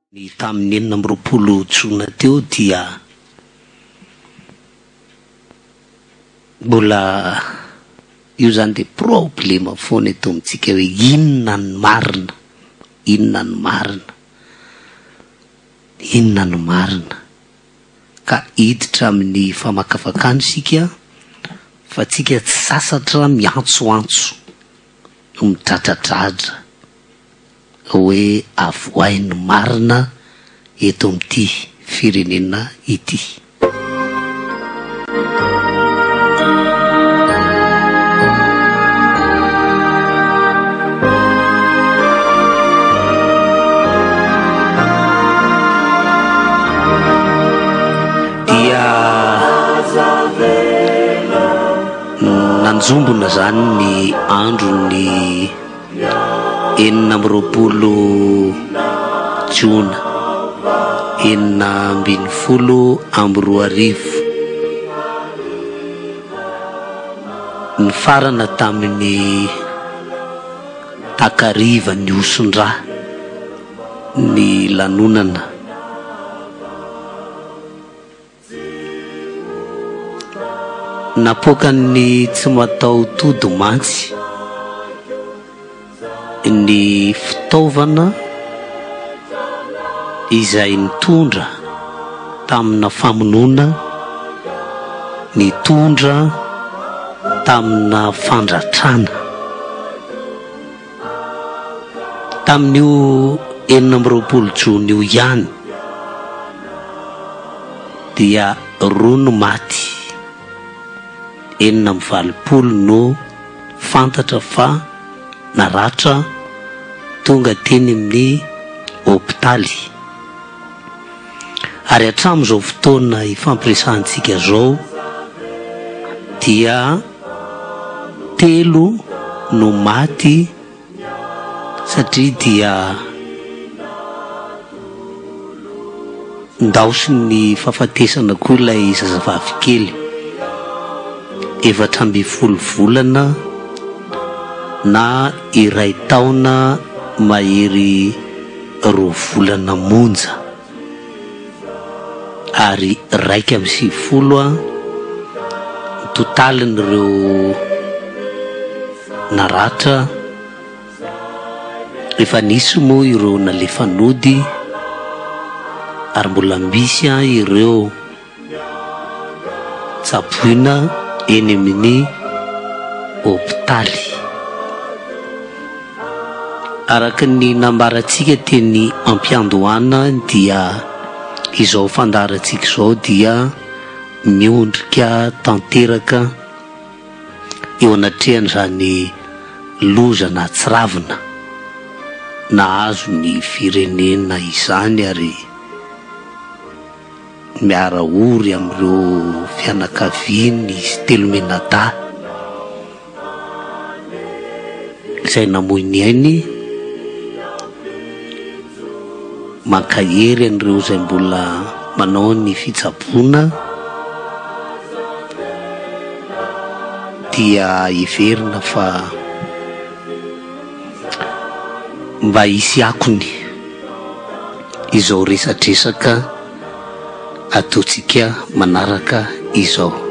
Ny tamin'ny 26 jona teo dia mbola io izany dia problema foana eto amintsika hoe inona ny marina, inona ny marina, inona no marina. Ka hiditra amin'ny famakafakana isika fa tsika tsy sasatra miantsoantso, midradradradra. hoe avoahy ny marina eto amin'ity firenena ity. Dia nanjombona izany ny andron'ny 26 jona 2016, nifarana tamin'ny takariva nihoson-drà ny lanonana. Napoakan'ny tsy mataho-tody mantsy ny fitaovana izay nitondra tamina famonoana, nitondra tamina fandratrana. Tamin'io 26 jona io ihany dia roa no maty, 86 no fantatra fa naratra tonga teny amin'ny hopitaly. Ary hatramin'izao fotoana ifampiresahantsika izao dia telo no maty satria dia ndaosin'ny fahafatesana koa ilay zazavavy kely 14 volana na iray taona mahery roa volana monja ary 91 ny totalin'ireo naratra, efa nisy moa ireo nalefa nody ary mbola misy ireo Tsaboina eny amin'ny hopitaly. Araka ny nambarantsika teny am-piandohana dia izao fandaharantsika izao dia miondrika tanteraka eo anatrehan'izany loza nahatsiravina nahazo ny firenena izany ary Miara-ory amin'ireo fianakaviany izy telo mianadahy izay namoy ny ainy. Mankahery an'ireo izay mbola manao ny fitsaboana dia heverina fa mba hisy akony izao resadresaka ataontsika manaraka izao.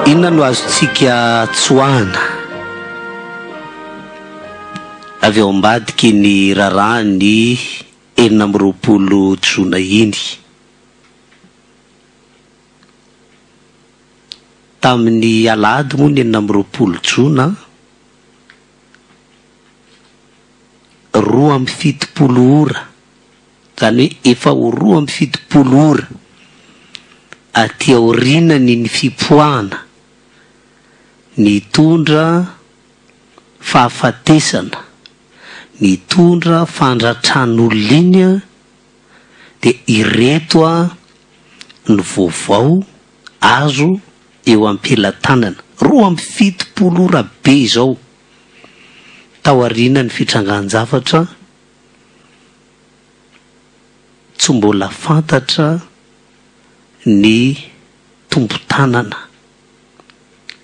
Inona no azontsika tsoahana avy ao ambadiky ny raharahan'ny 26 jona iny? Tamin'ny alahady moa ny 26 jona, 72 ora, izany hoe efa ho 72 ora aty aorianan'iny fipoahana nitondra fahafatesana, nitondra fandratran'olona iny dia ireto. ny vaovao azo eo am-pelatanana, 72 ora be izao taorian'ny fitrangan-javatra, tsy mbola fantatra ny tompon-tanana,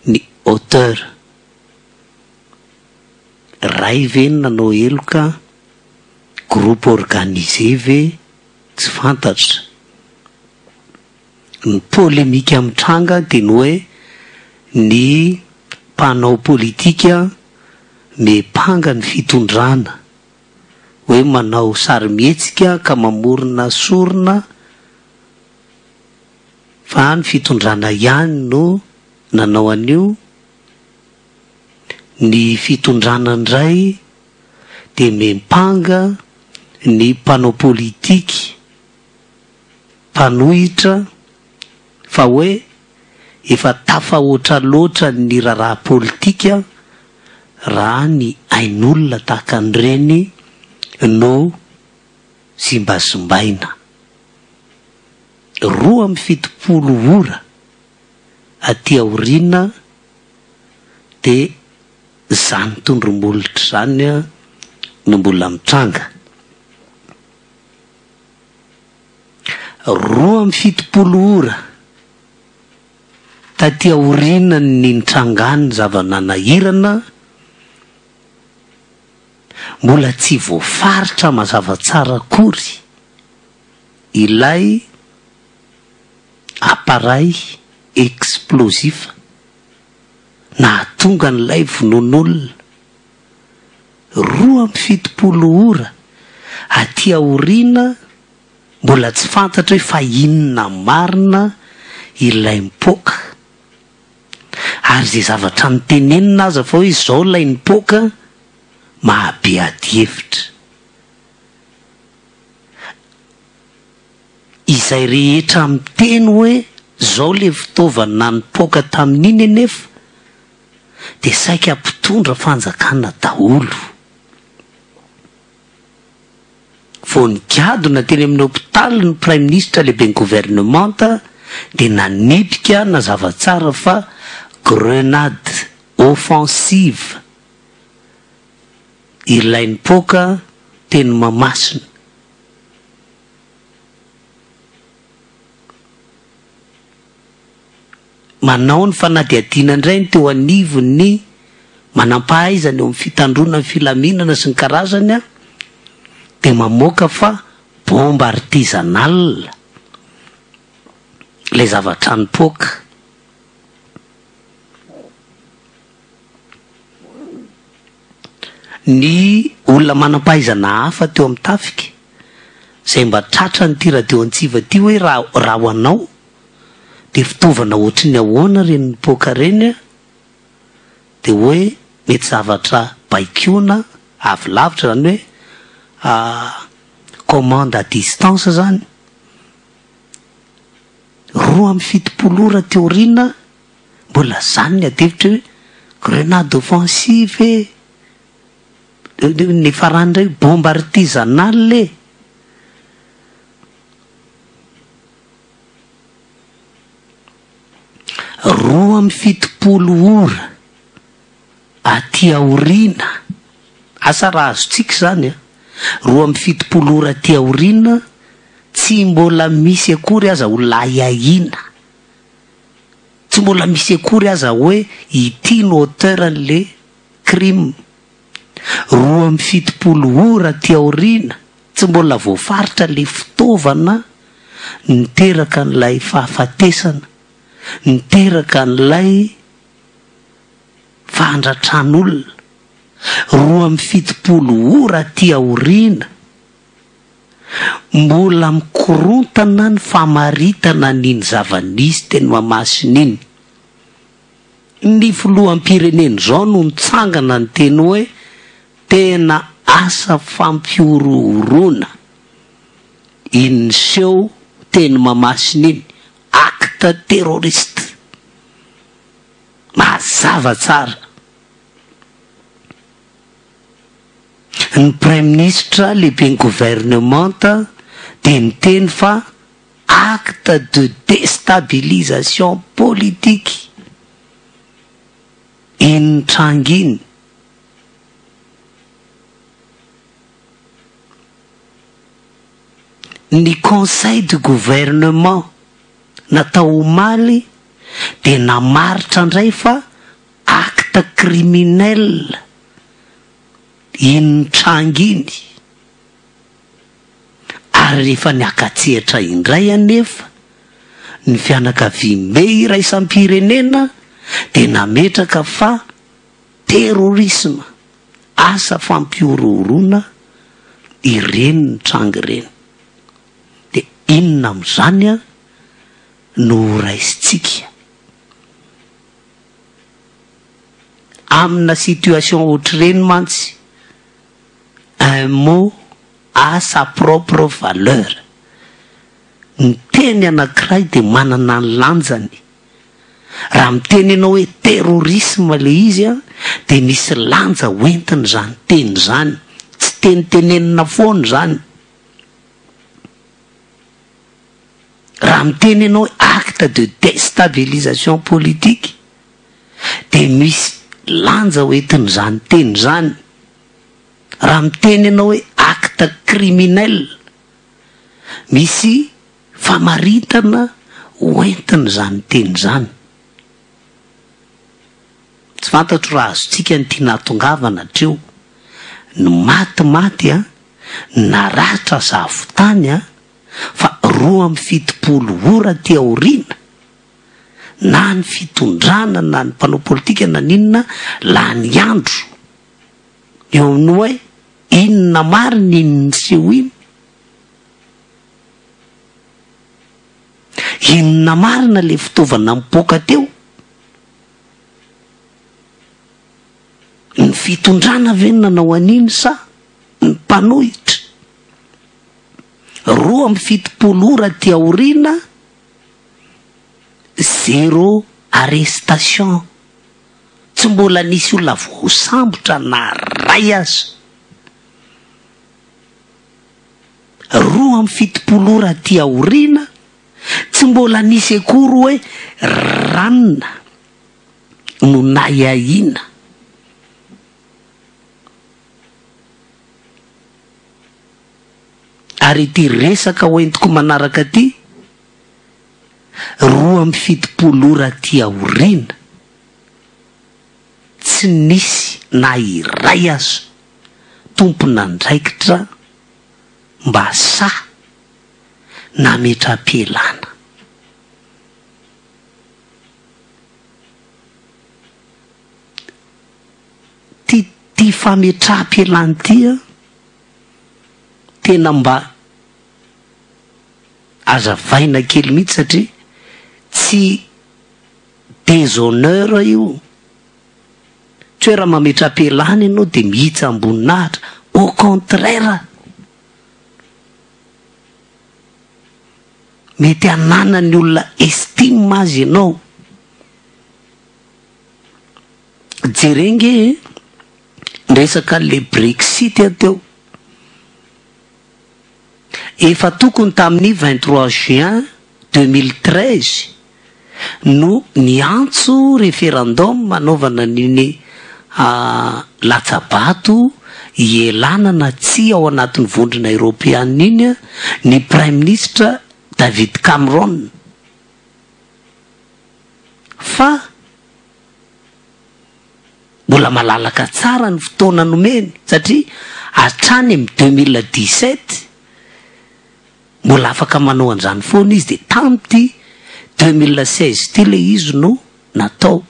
ny auteur. Ray ve no nanao heloka, groupe organisé ve, tsy fantatra. Ny polemika mitranga dia ny hoe ny mpanao politika miampanga ny fitondrana hoe manao sarimihetsika ka mamorona sorona fa ny fitondrana ihany no nanao an'io, ny fitondrana indray dia miampanga ny mpanao politiky mpanohitra fa hoe efa tafahoatra loatra ny raharaha politika raha ny ain'olona tahaka an'ireny no zimbazimbaina. 72 ora aty aoriana dia izany tondromolotra izany no mbola mitranga. 72 ora taty aorian'ny nitrangan'ny zava-nanahirana, mbola tsy voafaritra mazava tsara akory ilay appareil explosif nahatonga an'ilay vonoan'olona. 72 ora aty aoriana mbola tsy fantatra hoe fa inona marina ilay mipoaka. Ary izay zavatra notenenina aza fa hoe izao ilay nipoaka, mahabe adihevitra. Izay rehetra miteny hoe izao ilay fitaovana nipoaka tamin'iny anefa dia saika mpitondra fanjakana daholo. Vao nigadona teny amin'ny hopitaly ny praiminisitra lehiben'ny governemanta dia nanipika nazava tsara fa grenade offensive ilay nipoaka teny Mahamasina. Manao ny fanadihadiana indray ny teo anivon'ny manampahaizana eo amin'ny fitandroana ny filaminana sy ny karazany dia mamoaka fa bombe artisanale ilay zavatra nipoaka. Ny olona manam-pahaizana hafa teo amin'ny tafika izay mba tratran'ity radio antsiva ity hoe raha raha ho anao dia fitaovana ohatry ny ahoana ireny mipoaka ireny an, dia hoe mety zavatra baikoana avy lavitra izany hoe commande à distance izany, 72 ora aty aoriana mbola izany ny adihevitra hoe grenade offensive e, ny farany indray bombe artisanale e. 72 ora aty aoriana, asa raha azontsika izany an, 72 ora aty aoriana tsy mbola misy akory aza olona ahiahiana, tsy mbola misy akory aza hoe ity no auteur an'le crime. 72 ora aty aoriana tsy mbola voafaritra le fitaovana niteraka an'ilay fahafatesana, niteraka an'ilay fandratran'olona. 72 ora aty aoriana, mbola mikorontana ny famaritana an'iny zava-nisy teny Mahamasina iny. Ny filoham-pirenena izao no nitsangana niteny hoe tena asa fampihorohoroana iny niseho teny Mahamasina iny, acte terroriste. Mazava tsara. Ny praiminisitra lehiben'ny governemanta dia niteny fa. Acte de déstabilisation politique iny nitranga iny. Ny conseil du gouvernement natao omaly dia namaritra indray fa acte criminel iny nitranga iny. Ary rehefa niaka-tsehatra indray anefa ny fianakaviambe iraisam-pirenena dia nametraka fa terrorisme, asa fampihorohoroana ireny nitranga ireny. Dia inona amin'izany no ho raisintsika? Amina situation ohatr'ireny mantsy, un mot a sa propre valeur. Ny teny anankiray dia manana ny lanjany. Raha miteny ianao hoe terrorisme ilay izy an, dia misy lanja hoentiny izany teny izany. Tsy tenitenenina foana izany. Raha miteny ianao hoe acte de destabilisation politique, dia misy lanja hoentin'izany teny izany. Raha miteny ianao hoe acte criminel, misy famaritana hoentin'izany teny izany. Tsy fantatro raha azontsika ny tiana hahatongavana hatreo. Ny maty maty an, ny naratra zavon-tany an, fa 72 ora aty aoriana, na ny fitondrana na ny mpanao politika na n'inona lany andro eo amin'ny hoe inona marina iny niseho iny? Inona marina le fitaovana mipoaka teo? Ny fitondrana ve no nanao an'iny sa ny mpanohitra? 72 ora aty aoriana, zéro arrestation. Tsy mbola nisy olona voasambotra na ray aza. 72 ora aty aoriana, tsy mbola nisy akory hoe ranona no nahiahiana. Ary ity resaka hoentiko manaraka ity, 72 ora aty aoriana, tsy nisy na iray aza tompon'andraikitra mba sahy nametra-pialana. Ty ty fametraham-pialana ity an, tena mba azavaina kely mihitsy satria tsy Deshonneur io. Tsy hoe raha mametra-pialana ianao dia mihitsam-boninahitra, au contraire. Mety hananan'ny olona estime azy ianao. Jereo nge e, niresaka an'ilay Brexit aho teo. Efa tokony tamin'ny 23 juin 2013 no niantso référendum hanaovana an'iny latsa-bato hielana na tsia ao anatin'ny vondrona eoropeanina iny ny praiminisitra David Cameron fa mbola malalaka tsara ny fotoana nomeny satria hatrany amin'ny 2017 Mbola afaka manao an'izany foana izy dia tamin'ity 2016 ity ilay izy no natao.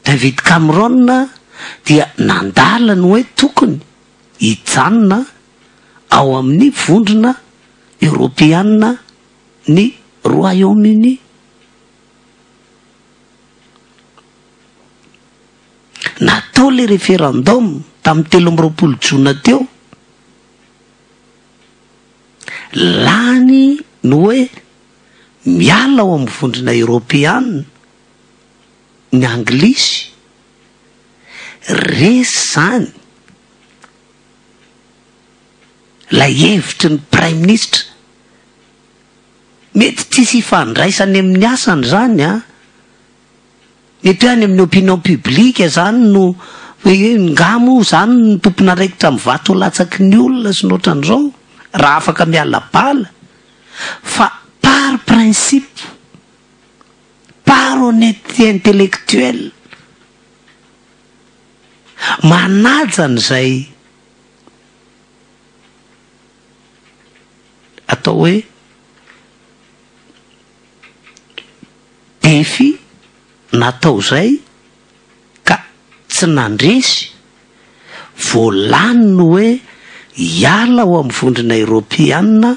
David Cameron dia nandala ny hoe tokony hijanona ao amin'ny vondrona eoropeana ny Royaume-Uni. Natao ilay référendum tamin'ny 23 jona teo. Lany ny hoe miala ao amin'ny vondrona eoropeana ny anglisy, resy izany ilay hevitry ny praiminisitra. Mety tsisy ifandraisany amin'ny asany izany an! Mety hoe any amin'ny opinion publique izany no hoe nga moa izany ny tompon'andraikitra amin'ny vato latsaky ny olona sy ny ohatran'izao raha afaka miala bala fa par principe, par honnêteté intellectuelle manaja an'izay atao hoe défi natao zay ka tsy nandresy, vao lany ny hoe hiala ao amin'ny vondrona eropeana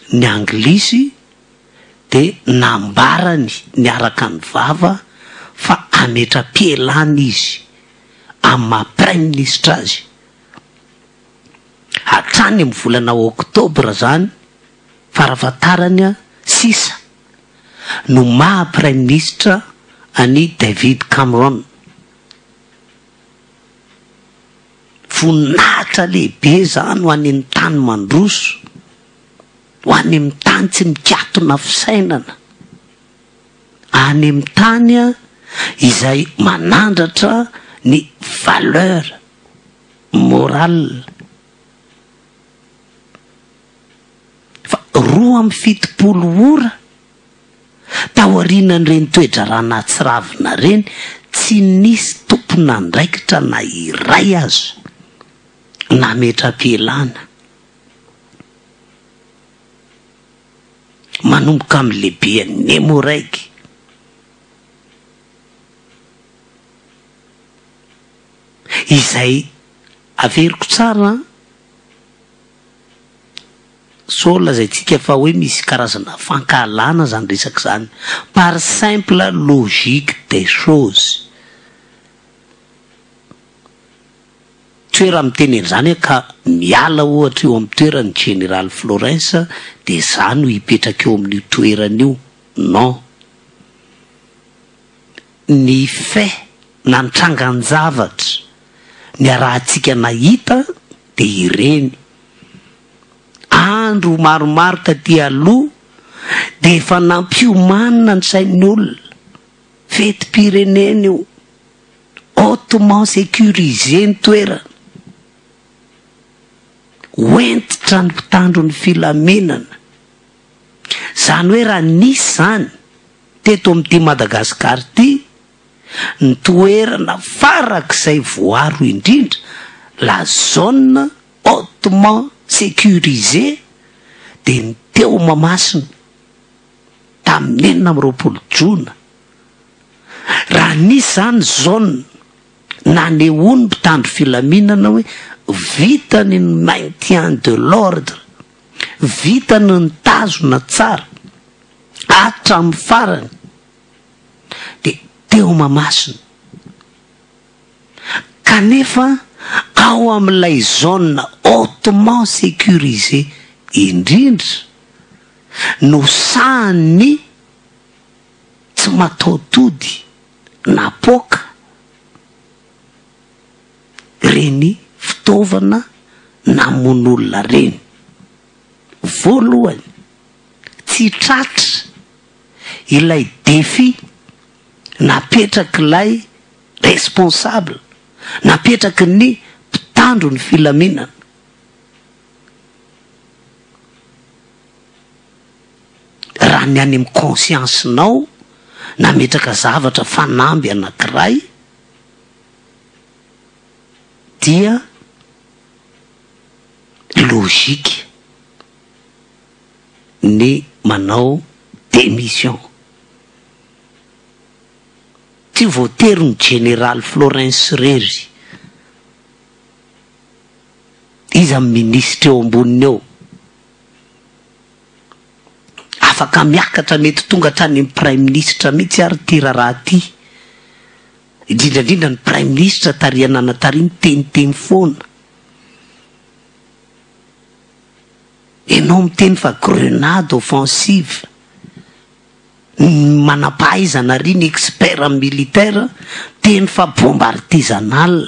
ny anglisy dia nambarany niaraka ny vava fa hametra-pialana izy amin'ny maha praiminisitra azy. Hatrany amin'ny volana oktobra izany farafahatarany sisa no maha praiminisitra an'i David Cameron. Voninahitra lehibe izany ho an'ny tany mandroso, ho any amin'ny tany tsy mikatona fisainana, any amin'ny tany izay manandratra ny valeur morale. Fa 72 ora taorianan'ireny toe-draharaha nahatsiravina ireny, tsy nisy tompon'andraikitra na iray aza nametra-pialana. Manomboka amin'ny lehiben'ny Emmo-Reg. Izay averiko tsara an, sao lazaintsika fa hoe misy karazana fankahalana izany resaka izany, par simple logique des choses. Tsy hoe raha miteny an'izany aho ka miala ohatra eo amin'ny toeran'ny Jeneraly Florens dia izaho no hipetraka eo amin'io toerana io, non. Ny fait na ny trangan-javatra niarahantsika nahita dia ireny. Andro maromaro taty aloha dia efa nampiomanina ny sain'ny olona. Fetim-pirenena io. Hautement sécurisé ny toerana. Ho hentitra ny mpitandro ny filaminana. Izany hoe raha nisy izany teto amin'ity Madagasikara ity, ny toerana farak'izay voaro indrindra, la zone hautement sécurisée, dia ny teo Mahamasina tamin'ny 26 jona. Raha nisy izany zone nanehoan'ny mpitandro filaminana hoe vitany ny maintien de l'ordre, vitany ny nitazona tsara hatramin'ny farany, dia teo Mahamasina. Kanefa ao amin'ilay zone hautement sécurisée indrindra no sahan'ny tsy mataho-tody napoaka ireny fitaovana namono olona ireny. Voalohany, tsy tratra ilay défi napetrak'ilay responsable, napetraky ny mpitandro ny filaminana. Raha ny any amin'ny conscience-nao nametraka zavatra fanamby anankiray dia logique ny manao démission. Tsy voatery ny Jeneraly Florens irery. Iza ny minisitra eo amboniny eo? Afaka miakatra mety tonga hatrany amin'ny praiminisitra mihitsy ary ity raharaha ity. Indrindra indrindra ny praiminisitra tary ananatary miteniteny foana. Ianao miteny fa grenade offensive. Ny manampahaizana ary ny expert militaire miteny fa bombe artisanale.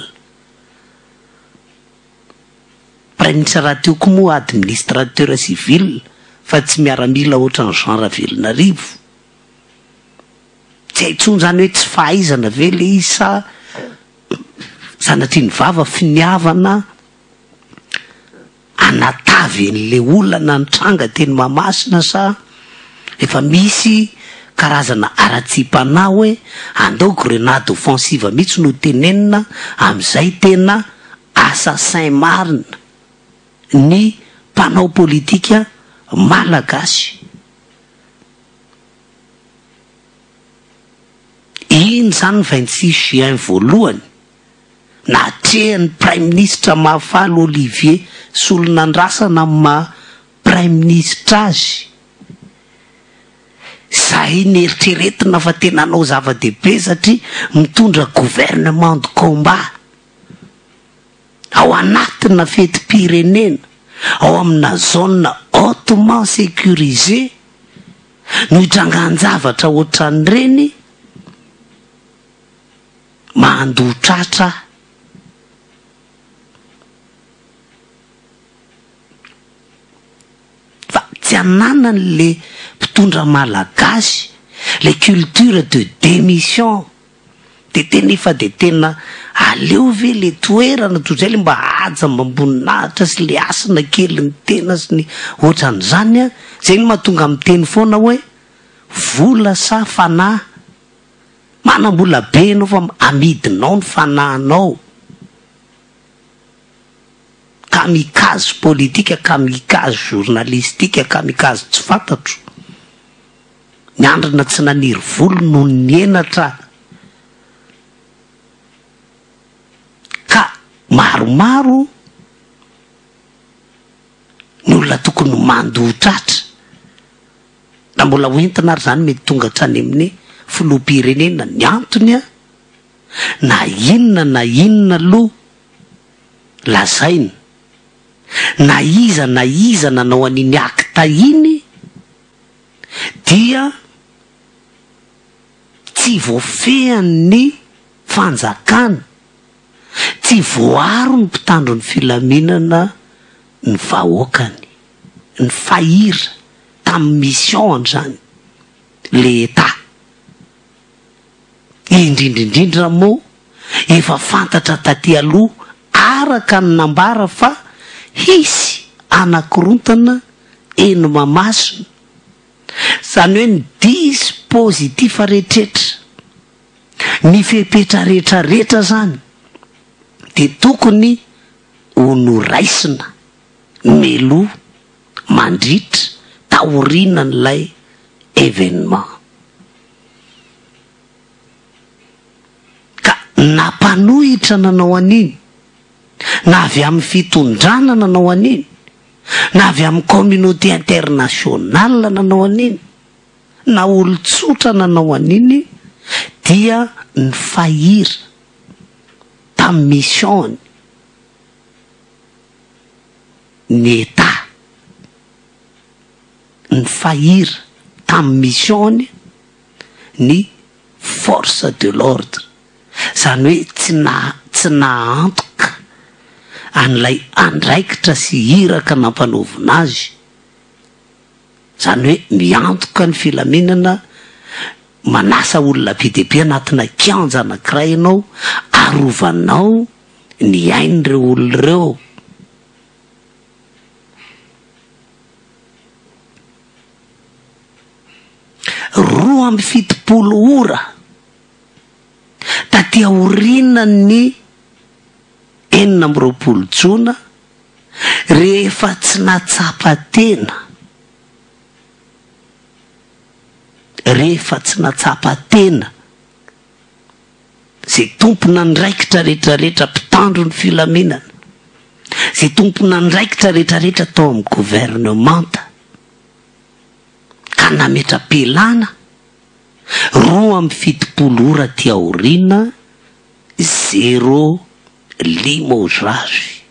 Praiminisitra rahateo koa moa administrateur civil. fa tsy miaramila ohatran'i Jean Ravelonarivo. Tsy hay intsony izany hoe tsy fahaizana ve le izy sa sanatria ny vava finiavana hanatavy an'le olana nitranga teny Mahamasina sa efa misy karazana haratsiam-panahy hoe andao grenade offensive mihitsy no tenenina amin'izay tena assassin marina ny mpanao politika malagasy. Iny izany ny 26 juin voalohany natrehan'ny Praiminisitra Mahafaly Olivier Solonandrasana amin'ny maha Praiminisitra azy, izay neritreretina fa tena hanao zava-dehibe satria mitondra gouvernement de combat ao anatina fetim-pirenena, ao amina zone hautement sécurisée no hitrangan-javatra ohatran'ireny, Mandoa tratra aho. Fa tsy ananan'le mpitondra malagasy le culture de démission de tena efa de tena aleo ve le toerana toy izay le mba haja amam-boninahitra sy le hasina kely ny tena sy ny ohatran'izany an, zay no mahatonga miteny foana hoe vola sa fanahy. Manam-bola be ianao fa amidinao ny fanahinao. Kamikaze politika, kamikaze journalistique, kamikaze tsy fantatro. Ny andrana tsy naniry volo noho ny henatra. Ka maromaro ny olona tokony mandoa tratra. Na mbola ho entina ary izany mety tonga hatrany amin'ny filoham-pirenena ny antony an! Na inona na inona aloha lazaina, na iza na iza nanao an'iny acte iny dia tsy voafehin'ny fanjakana, tsy voaro ny mpitandro ny filaminana ny vahoakany, ny faillir tamin'ny mission-ny zany le Etat. Indrindra indrindra moa efa fantatra taty aloha araka ny nambara fa hisy anakorontana eny Mahamasina, zany hoe ny dispositif rehetrretra, ny fepetra rehetrarehetra zany dia tokony ho noraisina meloa mandritra taorianan'ilay événement. Ka na mpanohitra nanao an'iny, na avy amin'ny fitondrana nanao an'iny, na avy amin'ny communauté internationale nanao an'iny, na olon-tsotra nanao an'iny dia ni-faillir tamin'ny mission-ny ny Etat. Ni-faillir tamin'ny mission-ny ny force de l'ordre. Izany hoe tsy na tsy nahantoka an'ilay andraikitra sy iraka nampanaovina azy. Izany hoe miantoka ny filaminana, manasa olona be dia be anatina kianja anankiray ianao, arovanao ny ain'ireo olona ireo. 72 ora taty aorianan'ny 26 jona, rehefa tsy nahatsapa tena, rehefa tsy nahatsapa tena izay tompon'andraikitra rehetrarehetra mpitandro ny filaminana, izay tompon'andraikitra rehetrarehetra tao amin'ny governemanta ka nametra-pialana, 72 ora aty aoriana, zéro limogeage.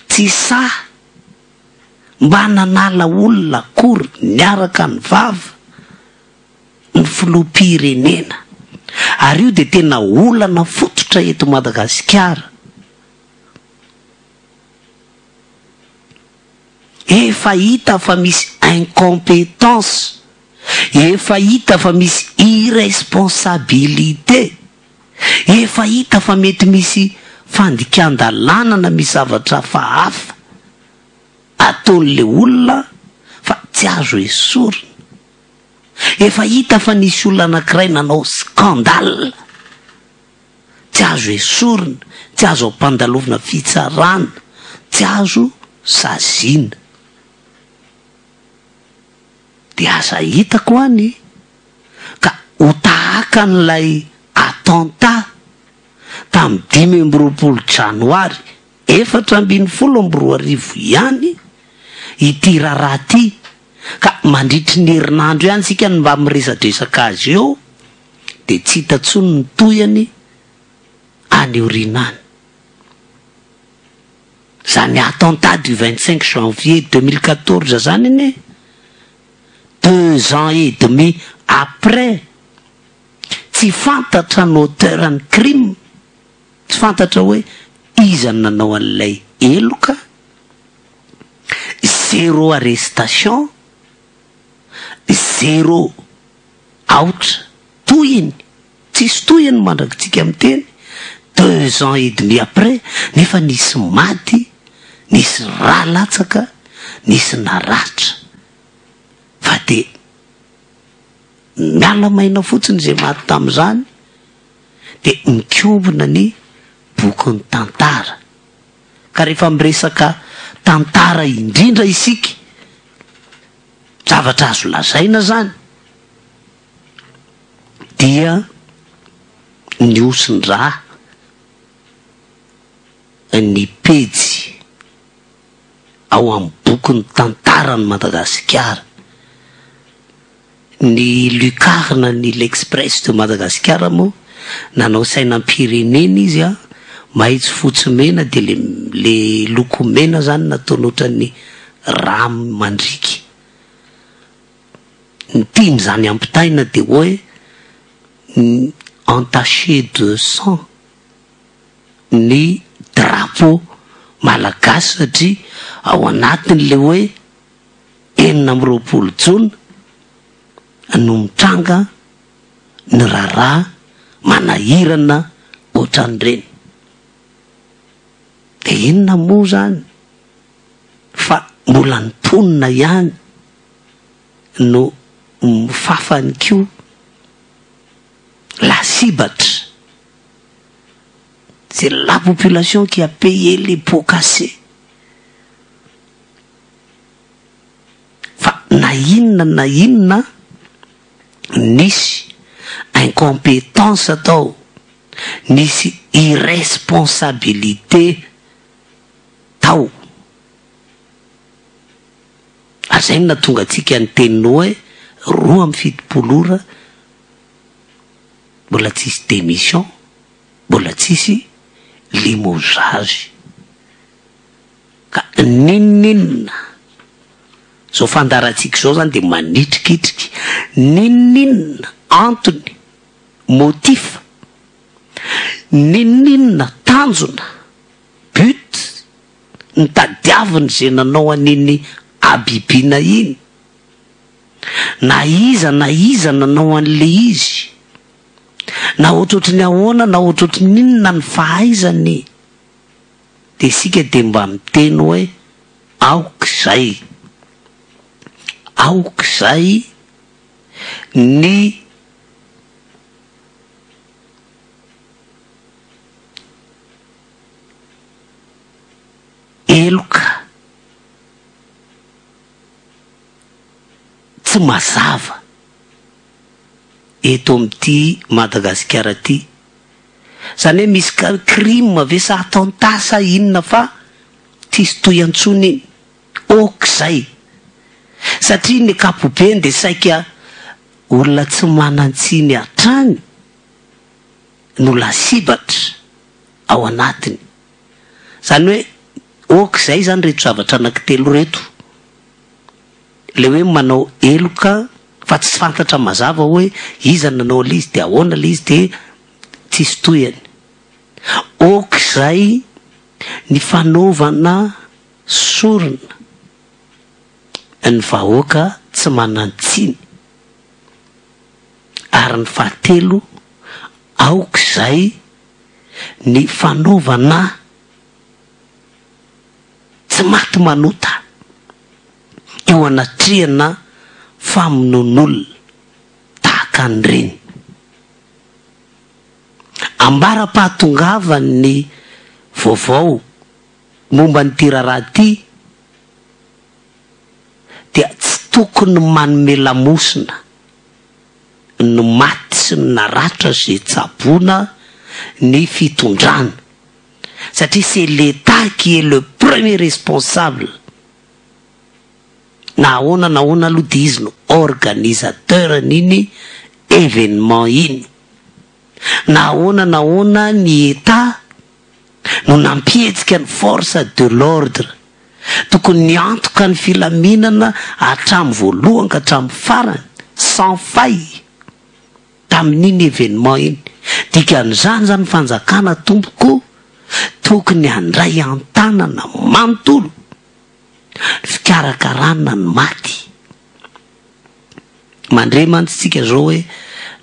Tsy sahy mba nanala olona akory niaraka nivava ny filoham-pirenena. Ary io dia tena olana fototra eto Madagasikara. Efa hita fa misy incompetence, efa hita fa misy irresponsabilité, efa hita fa mety misy fandikan-dalàna na misy zavatra hafahafa ataon'le olona fa tsy azo esorina. Efa hita fa nisy olona anankiray nanao scandale, tsy azo esorina, tsy azo ampandalovina fitsarana, tsy azo saziana. Dia aza hitako any ka ho tahaka an'ilay attentat tamin'ny 25 janoary 2014 ihany ity raharaha ity ka mandritry ny herinandro ihany isika no mba miresadresaka azy eo dia tsy hita intsony ny tohiny any aoriana any. Zany attentat du 25 janvier 2014 zany anie, 2 ans et demi après, tsy fantatra ny auteur ny crime, tsy fantatra hoe iza no nanao an'ilay heloka, zéro arrestation, zéro aotra tohiny, tsisy tohiny mandrakitsika miteny, 2 ans et demi après, nefa nisy maty, nisy rà latsaka, nisy naratra, fa de miala maina fotsiny izay maty tamin'izany, de mikombona ny bokin'ny tantara. Ka rehefa miresaka tantara indrindra isika, zavatra azo lazaina zany dia ny hosin-drà ny pejy ao amin'ny bokin'ny tantaran'i Madagasikara. Ny lucarne ny L'Express de Madagascar moa nanao sainam-pirenena izy an, maitso fotsy mena dia le le loko mena zany nataony ohatran'ny rà mandriaka. Ny tiany zany ampitaina dia hoe entaché de sang ny drapeau malagasy satria ao anatin'le hoe 26 jona no mitranga ny raharaha manahirana ohatran'ireny. Dia inona moa zany fa mbola ny mponina ihany no mifafany koa lasibatra. C'est la population qui a payé les pots cassés. Fa na inona na inona nisy incompétence tao, nisy irresponsabilité tao. Ary zay no nahatonga antsika niteny hoe 72 ora mbola tsisy démission, mbola tsisy limogeage. Ka n'inon'inona, zao fandaharantsika izao zany dia manitrikitriky, n'inon'inona antony, motif, n'inon'inona tanjona, but, nitadiaviny izay nanao an'iny habibiana iny, na iza na iza nanao an'le izy, na ohatrohatry ny ahoana na ohatrohatry ny inona ny fahaizany, dia isika dia mba miteny hoe aoka izay, aoka izay ny heloka tsy mazava eto amin'ity Madagasikara ity. Zany hoe misy crime ve sa attentat sa inona fa tsisy tohiny intsony iny. Ok zay. Satria ny ankapobeny dia saika olona tsy manan-tsiny hatrany no lasibatra ao anatiny. Zany hoe ok zay zany reto zavatra anankitelo reto. Le hoe manao heloka fa tsy fantatra mazava hoe iza no nanao an'ilay izy dia ahoana ilay izy dia tsisy tohiny. Ok zay ny fanaovana sorona. ny vahoaka tsy manan-tsiny. Ary ny fahatelo, aoka izay ny fanaovana tsy maty manota eo anatrehana famonoan'olona tahaka an'ireny. Ambara-pahatongavan'ny vaovao momba an'ity raharaha ity dia tsy tokony manome lamosina ny maty sy ny naratra izay tsaboina ny fitondrana satria c'est l'Etat qui est le premier responsable na ahoana na ahoana aloha dia izy no organisateur an'iny événement iny. Na ahoana na ahoana ny Etat no nampihetsika ny force de l'ordre. Tokony niantoka ny filaminana hatramin'ny voalohany ka hatramin'ny farany, sans faille, tamin'iny événement iny. Dikan'izany izany ny fanjakana tompoko tokony handray an-tanana manontolo ny fikarakarana ny maty. Mandre mantsy tsika zao hoe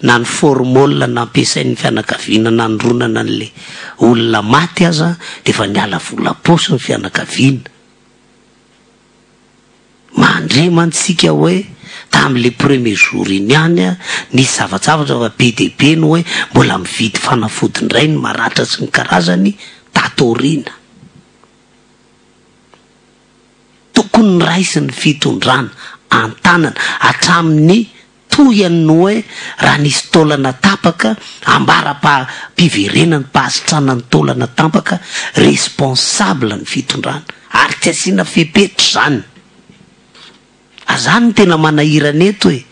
na ny formol nampiasain'ny fianakaviana nandronana an'le olona maty aza de efa niala vola paosy ny fianakaviana. Mandre mantsy tsika hoe tamin'le premier jour iny ihany nisy zavajavatra fa be dia be ny hoe mbola mividy fanafody indray ny maratra sy ny karazany tato aoriana. Tokony raisin'ny fitondrana an-tanana hatramin'ny tohian'ny hoe raha nisy taolana tapaka, ambara-piverenan'ny-pahasitranan'ny taolana tampaka, responsable ny fitondrana ary tsy asiana fepetra izany. Ary izany no tena manahirana eto e!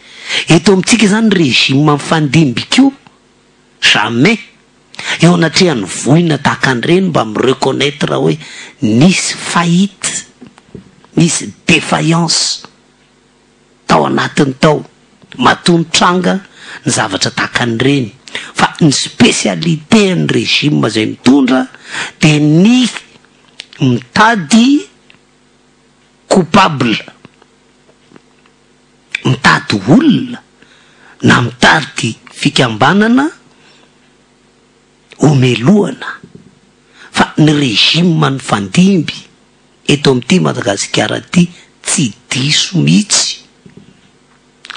Eto amintsika izany régime mifandimby koa Jamais! Eo anatrehan'ny voina tahaka an'ireny mba mi-reconnaitre hoe nisy faillite, nisy défaillance tao anatiny tao, matoa nitranga ny zavatra tahaka an'ireny. Fa ny spécialité an'ny régime izay mitondra dia ny mitady coupable. Mitady olona na mitady fikambanana homelohana fa ny régime nifandimby eto amin'ity Madagasikara ity tsy diso mihitsy,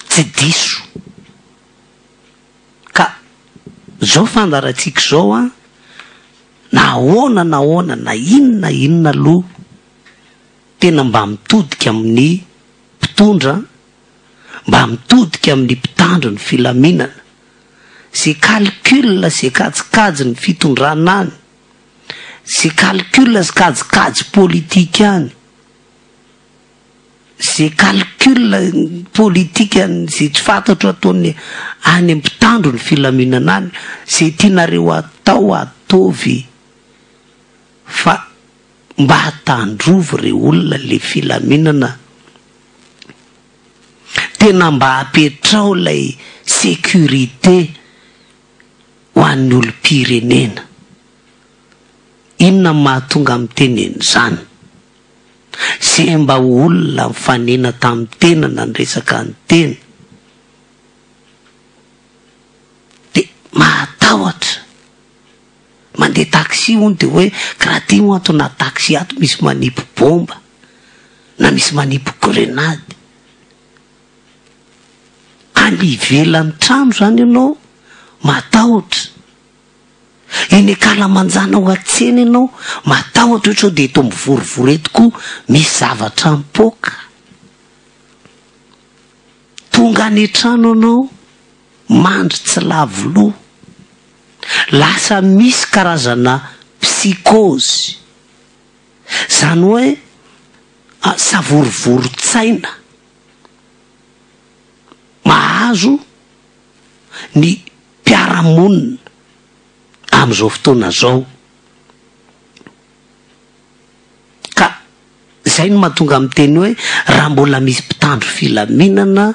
tsy diso. Ka zao fandaharantsika izao an, na ahoana na ahoana na inona na inona aloha tena mba mitodika amin'ny mpitondra mba mitodika amin'ny mpitandro ny filaminana, ze calcul ze kajikajy ny fitondrana any, ze calcul sy kajikajy politika any, ze calcul politika ze tsy fantatro ataony any mpitandro ny filaminana any, ze tianareo atao ataovy fa Mba tandrovy re olona le filaminana tena mba apetrao lay sécurité ho an'ny olom-pirenena. Inona no mahatonga miteny an'izany? Ze mba olona nifanena tamin'ny tena na niresaka ny tena de mahatahotra. Mandeha taxi hono de hoe kiraha ty hono ato anaty taxi ato misy manipy bomba na misy manipy grenade. Any ivelan'ny trano zany ianao matahotra. Eny ankalamanjana ao an-tsena ianao matahotra hoe sao de eto mivorivory eto koa misy zavatra mipoaka. Tonga any an-trano ianao mandry tsy lavo loha. Lasa misy karazana psychose, zany hoe savorovoron-tsaina mahazo ny mpiara-monina amin'izao fotoana izao. Ka izay no mahatonga miteny hoe raha mbola misy mpitandro filaminana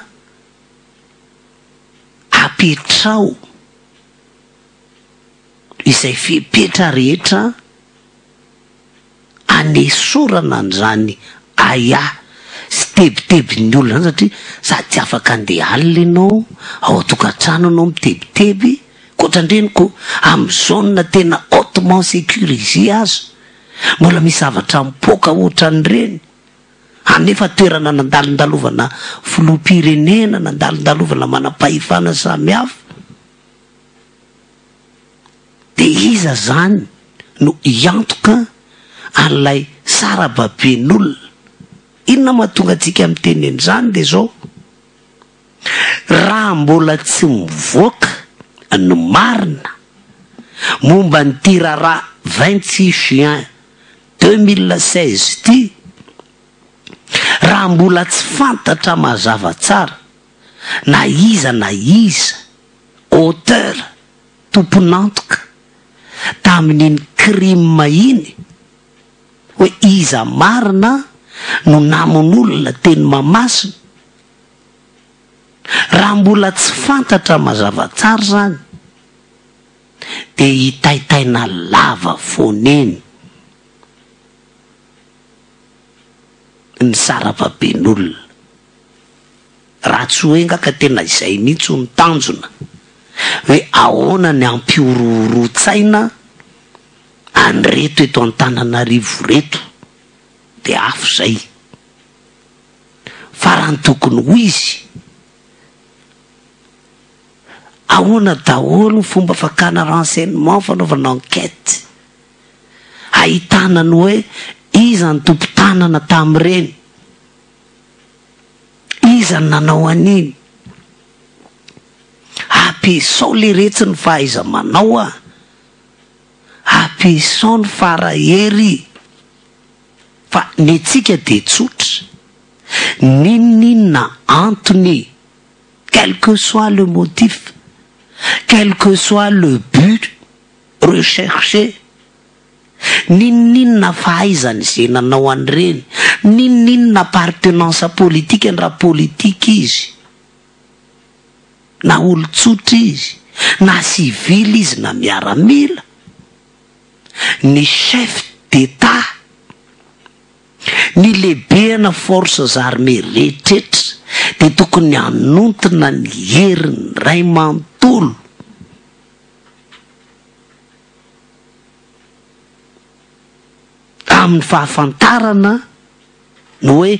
apetraho izay fepetra rehetra anesorana an'izany ahiahy sy. tebitebin'ny olona zany satria sady tsy afaka andeha alina ianao, ao an-tokantrano ianao mitebiteby, koatran-dreniko amin'ny zone tena hautement sécurisée aza mbola misy zavatra mipoaka ohatran'ireny, anefa toerana nandalondalovana filoham-pirenena, nandalondalovana manam-pahefana samihafa. Dia iza zany no hiantoka an'ilay sarababen'olona? Inona mahatonga antsika miteny an'izany dia zao, raha mbola tsy mivoaka ny marina momba an'ity raharaha 26 juin 2016 ity, raha mbola tsy fantatra mazava tsara na iza na iza auteur, tompon'antoka tamin'iny crime iny, hoe iza marina no namono olona teny Mahamasina, raha mbola tsy fantatra mazava tsara izany dia hitaitaina lava foana eny ny sarababen'olona. Raha tsy hoe nga ka tena izay mihitsy no tanjona, hoe ahoana ny hampihorohoron-tsaina an'ireto eto Antananarivo ireto, dia hafa izay. Fa raha ny tokony ho izy, ahoana daholo ny fomba fakana renseignement, fanaovana enquête, ahitana ny hoe iza ny tompon-tanana tamin'ireny. Iza no nanao an'iny? Ampiasao leretsy ny fahaiza-manao a! Ampiasao ny fara hery fa ny antsika dia tsotra, n'inon'inona antony, quel que soit le motif, quel que soit le but recherché, N'inon'inona fahaizany ze nanao an'ireny, n'inon'inona appartenance politikany raha politika izy, na olon-tsotra izy, na civil izy na miaramila, ny chef d'Etat, ny lehibehana forces armées rehetretra dia tokony hanontona ny heriny ray manontolo. Amin'ny fahafantarana ny hoe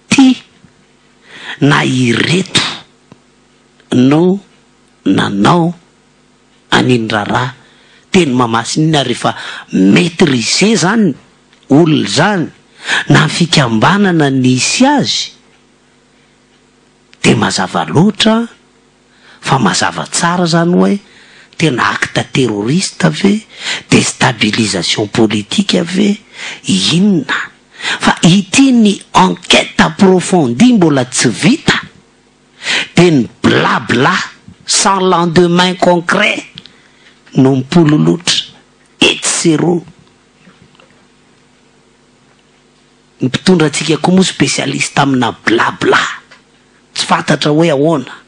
ty na ireto no nanao an'iny raharaha teny Mahamasina iny ary efa maitriser zany olona izany na ny fikambanana nisy azy dia mazava loatra Fa mazava tsara zany hoe tena acte terroriste ve, destabilisation politique ve, inona? Fa ity ny enquête approfondie mbola tsy vita dia ny bla bla sans lendemain concret no mipololotra etsy sy eroa. Ny mpitondra antsika koa moa spécialiste amina bla bla. Tsy fantatra hoe ahoana.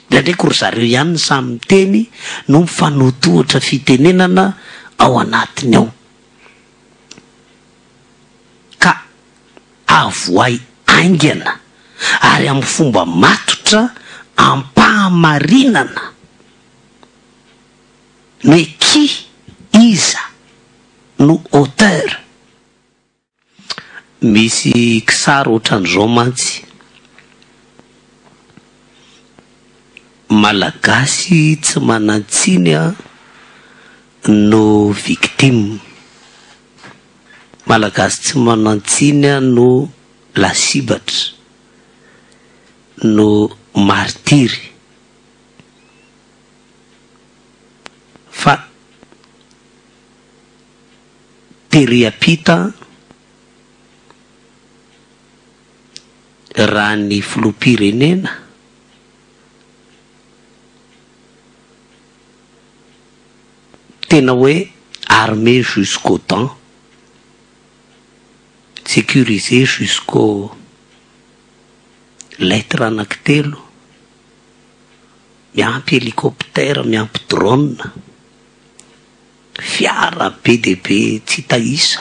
Indraindray ko ry zareo ihany no samy miteny no mifanotohotra fitenenana ao anatiny ao. Ka avoay haingana ary amin'ny fomba matotra am-pahamarinana ny hoe qui, iza no auteur. Misy kisary ohatran'izao mantsy, Malagasy tsy manan-tsiny no victime, Malagasy tsy manan-tsiny no lasibatra, no martiry, fa. Tery ampita raha ny filoham-pirenena tena hoe armé jusqu'aux dents, sécurisé jusqu'aux lettres anankitelo, miampy hélicoptère, miampy drone. Fiara be dia be tsy hita isa.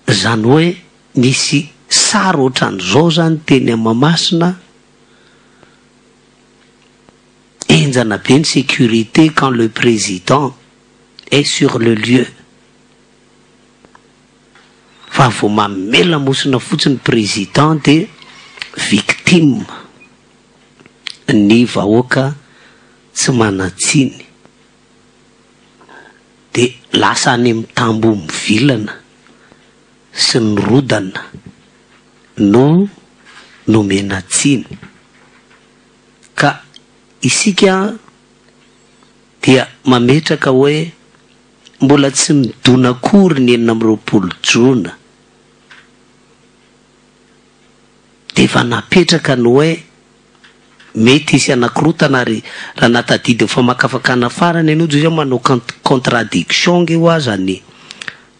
Izany hoe nisy sary ohatran'izao zany teny Mahamasina, henjana be ny sécurité quand le président est sur le lieu, fa vao mamela mosina fotsiny président de victime ny vahoaka tsy manan-tsiny, de lasa any amin'ny tamboho mivilana sy ny rodana no nomena tsiny. Ka isika dia mametraka hoe mbola tsy midona akory ny 26 jona dia efa napetraka ny hoe mety hisy anakirotana. Ary raha natadidy ny famakafakana farany ianao dia manao contradiction nge ho aza ny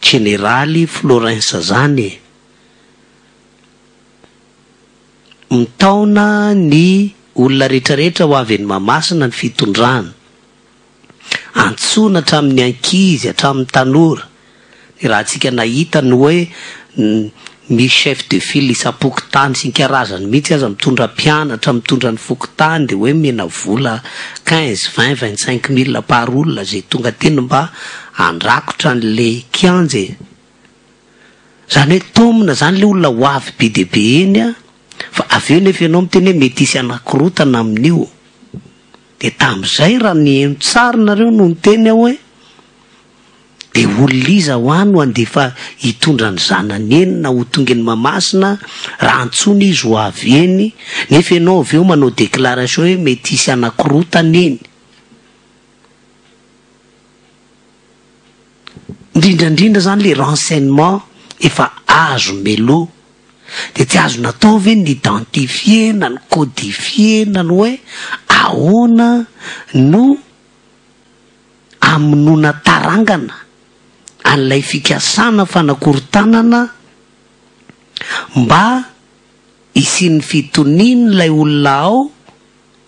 jeneraly Florens zany e, mitaona ny olona rehetrarehetra ho avy eny Mahamasina ny fitondrana, antsoina hatramin'ny ankizy, hatramin'ny tanora. Ny raha antsika nahita ny hoe misy chef de file isam-pokontany sy ny karazany mihitsy aza mitondra mpianatra, mitondra ny fokontany, de hoe mena vola 15, 20, 25 mille par olona zay tonga teny mba andrakotra an'le kianja e. Zany hoe tomina zany le olona ho avy be de be eny a, fa avy eo nefa ianao miteny hoe mety hisy anakirotana amin'io. De tam'izay raha ny tsara nareo no niteny aho hoe de olona iza ho any no andefa hitondra ny zanany eny na ho tonga eny Mahamasina raha antsony izy ho avy eny, nefa ianao avy eo manao déclaration hoe mety hisy anakirotana eny? Indrindrandrindra zany le renseignement efa azo melo de tsy azo natao ve ny identifier na ny codifier na ny hoe ahoana no amonona tarangana an'ilay fikasana fanakorotanana mba isian'ny fitoniny ilay olona ao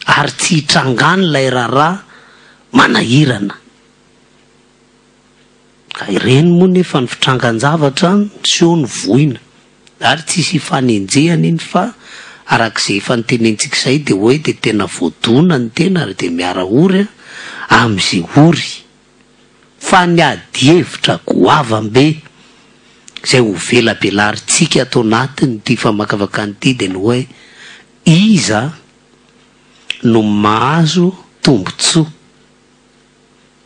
ary tsy hitrangany ilay raharaha manahirana? Ka ireny moa nefa ny fitrangan-javatra niseho ny voina ary tsisy ifanenjehana iny, fa arak'izay efa nitenentsika izay de hoe de tena voadona ny tena ary de miara-ory a am'izay ory. Fa ny ady hevitra goavam-be izay ho velabelarintsika ato anatiny ity famakafakana ity de ny hoe iza no mahazo tombontsoa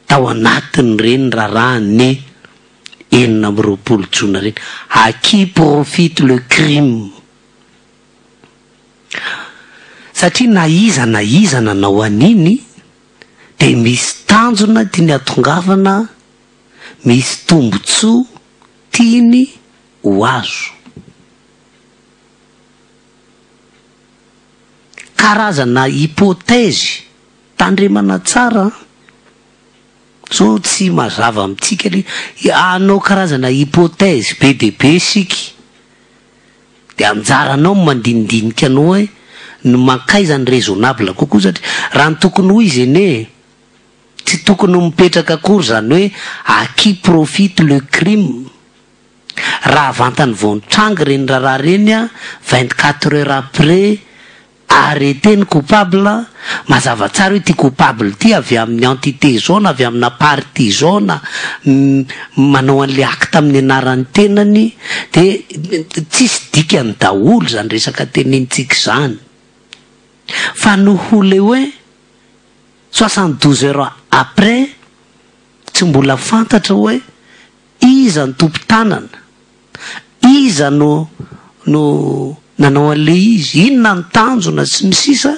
tao anatin'ireny raharaha 26 jona reny, à qui profite le crime? Satria na iza na iza nanao an'iny de misy tanjona tiany atongavana, misy tombontsoa tiany ho azo. Karazana hypothèse tandremana tsara zao, tsy mazava amitsika le anao karazana hypothèse be de be siky, de anjaranao mandinidinika anao hoe ny mankaiza ny raisonnable kokoa, satria raha ny tokony ho izy ene tsy tokony ho mipetraka akory zany hoe à qui profite le crime. Raha vantany vao nitranga reny raharaha reny a, 24 heures après arrêté ny coupable, mazava tsara hoe ty coupable ty avy amin'ny entité zao na avy amina parti zao na manao an'le acte amin'ny anaran'ny tenany, de tsisy dikany daholo zany resaka tenenitsika zany. Fa noho le hoe 72 heures après tsy mbola fantatra hoe iza ny tompo-tanana, iza no nanao an'le izy, inona ny tanjona sy ny sisa,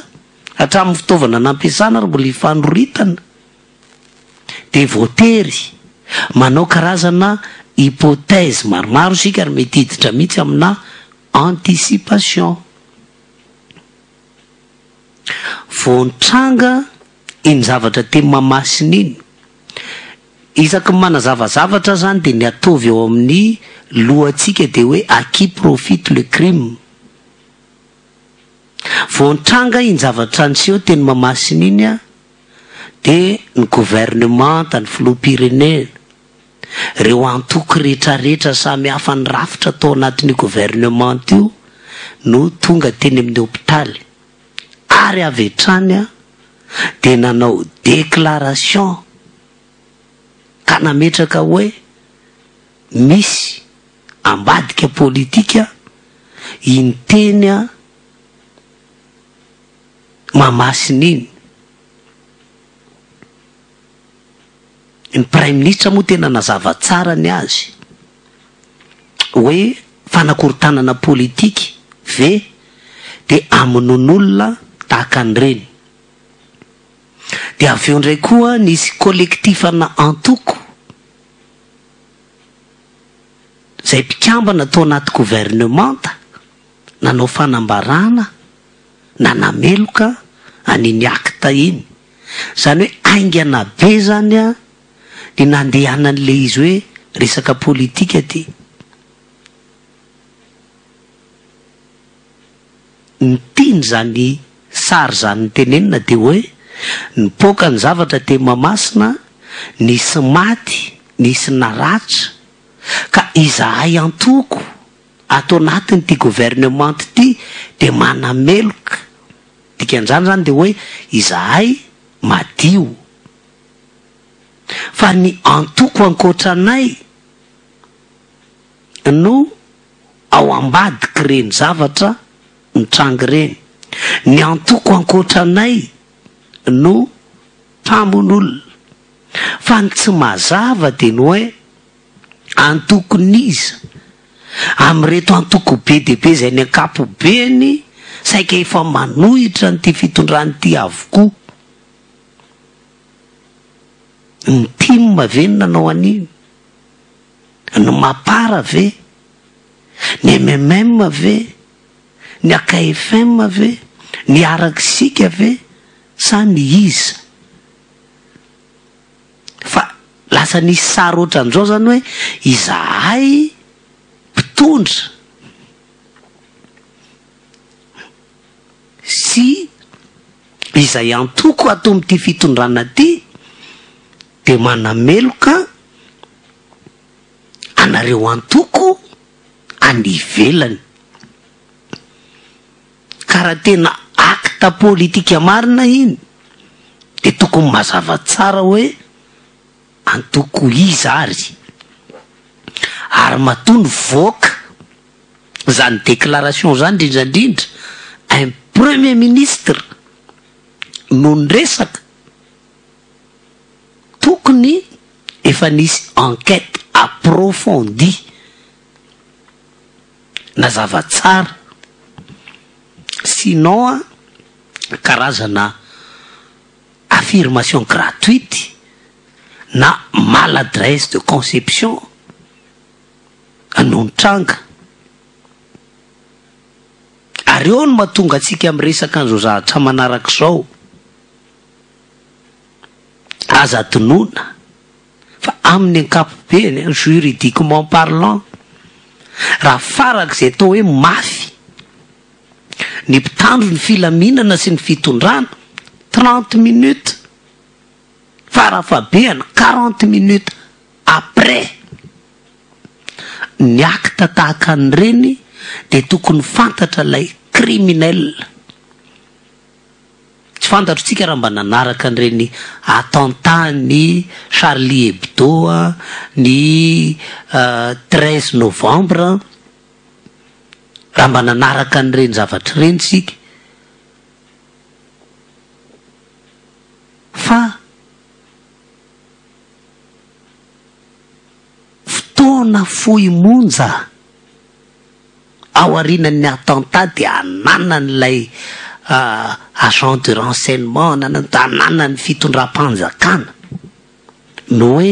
hatramin'ny fitaovana nampiasana ary mbola ifanoritana, de voatery manao karazana hypothèse maromaro isika ary mety hiditra mihitsy amina anticipation. Vao nitranga iny zavatra teny Mahamasina iny, isaky ny manazava zavatra zany de ny ataovy eo amin'ny lohantsika de hoe à qui profite le crime. Vao nitranga iny zavatra niseho teny Mahamasina iny a, de ny gouvernemanta, ny filoham-pirenena. Ireo antoko rehetrarehetra samy hafa nirafitra tao anatin'io gouvernement io no tonga teny amin'ny hopitaly ary avy hatrany dia nanao déclaration ka nametraka hoe misy ambadika politika iny teny Mahamasina iny. Ny praiminisitra moa tena nazava tsara ny azy hoe fanakorontanana politika ve dia hamonoan'olona tahaka an'ireny. Dia avy eo indray koa nisy collectif-na antoko izay mpikambana tao anaty governemanta nanao fanambarana nanameloka an'iny acte iny. Izany hoe haingana be izany an ny nandehanan'ilay izy hoe resaka politika ity. Ny tian'izany sary izany tenenina dia hoe nipoaka ny zavatra teny Mahamasina, nisy maty, nisy naratra, ka izahay antoko ato anatin'ity gouvernement ity dia manameloka, dikan'izany izany dia hoe izahay madio, fa ny antoko ankoatra anay no ao ambadik'ireny zavatra mitranga ireny, ny antoko ankoatra anay no mpamono olona, fa ny tsy mazava dia ny hoe Antokon'iza? Amin'ireto antoko be dia be izay ny ankapobeny saika efa manohitra an'ity fitondrana ity avokoa. Ny tim ve no nanao an'iny? Ny mapar ve? Ny mmm ve? Ny akfm ve? Ny arak'isika ve? Sa ny iza? Fa lasa nisy sary ohatran'izao zany hoe izahay mpitondra sy izay antoko ato amin'ity fitondrana ity dia manameloka anareo antoko any ivelany. Ka raha tena acte politika marina iny dia tokony mazava tsara hoe antoko iza ary. Ary matoa nivoaka izany déclaration izany indrindra indrindra un premier ministre no niresaka, tokony efa nisy enquête approfondie. Nazava tsara. Sinon an, karazana affirmation gratuite na maladresse de conception no nitranga. Ary eo no mahatonga antsika miresaka an'izao zavatra manaraka izao. Aza adinoina Fa amin'ny ankapobeny, juridiquement parlant, raha farak'izay atao hoe mafy ny mpitandro ny filaminana sy ny fitondrana, 30 minutes, farafahabehany 40 minutes après ny acte tahaka an'ireny dia tokony fantatra ilay criminel. Tsy fantatro tsika raha mba nanaraka an'ireny attentat ny Charlie Hebdo ny 13 novembre, raha mba nanaraka an'ireny zavatra ireny isika. Fa fotoana fohy monja. Aorianan'ny attentat dia ananan'ilay agent de renseignement, ananan'ny fitondram-panjakana ny hoe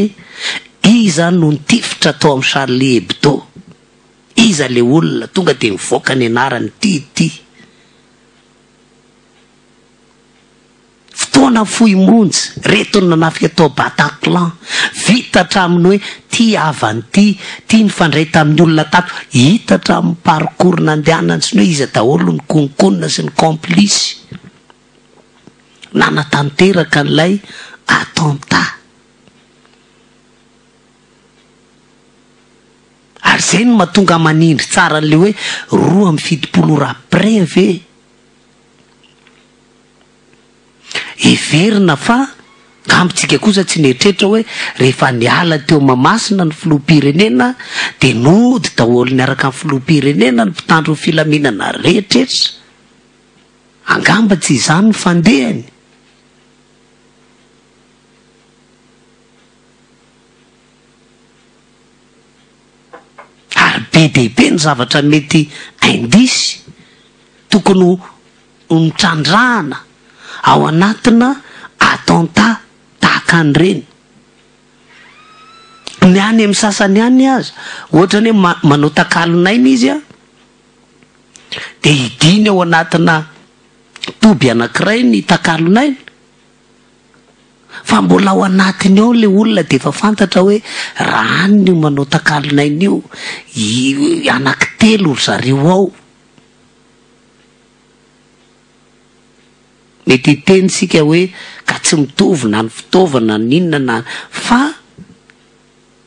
iza no nitifitra tao amin'ny Charlie Hebdo, iza ilay olona, tonga dia mivoaka ny anarany, ity ity. Fotoana fohy monja, reto no nanafika tao Bataclan, vita hatramin'ny hoe ty havany ty, ty nifandray tamin'ny olona tato, hita hatramin'ny parcours nandehanany sy ny hoe iza daholo ny konkonina sy ny complice nanatanteraka an'ilay attentat. Ary izay no mahatonga manindry tsara an'ilay hoe 72 ora après ve? Heverina fa angamba tsika kosa tsy nieritreritra hoe rehefa niala teo Mahamasina ny filoham-pirenena dia nody daholo niaraka amin'ny filoham-pirenena ny mpitandro ny filaminana rehetrretra. Angamba tsy izany ny fandehany. Ary be dia be ny zavatra mety indice tokony ho notrandrahana ao anatina attentat tahaka an'ireny. Ny any amin'ny sasany any aza, ohatra ny hoe manao takalon'aina izy an, dia hidiny ao anatina toby anankiray ny takalon'aina, Fa mbola ao anatiny ao le olona de efa fantatra hoe raha any io manao takalon'aina io, anaky telo ry zareo ao. Mety hiteny isika hoe ka tsy mitovy na ny fitaovana na inona na fa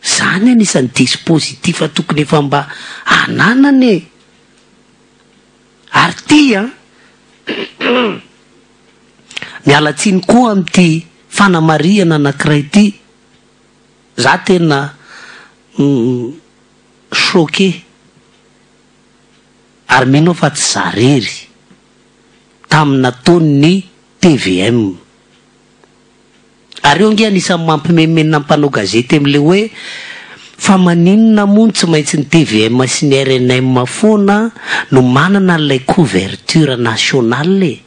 zany anisan'ny dispositif tokony efa mba ananana e! Ary ty an! Miala tsiny koa amin'ity fanamarihana anankiray ity, za tena choqué ary mino aho fa tsy za rery tamin'ny nataon'ny tvm. Ary eo ange anisan'ny mampimenomenona ny mpanao gazety amin'ilay hoe fa maninona moa no tsy maintsy ny tvm sy ny rnm foana no manana an'ilay couverture nationale e?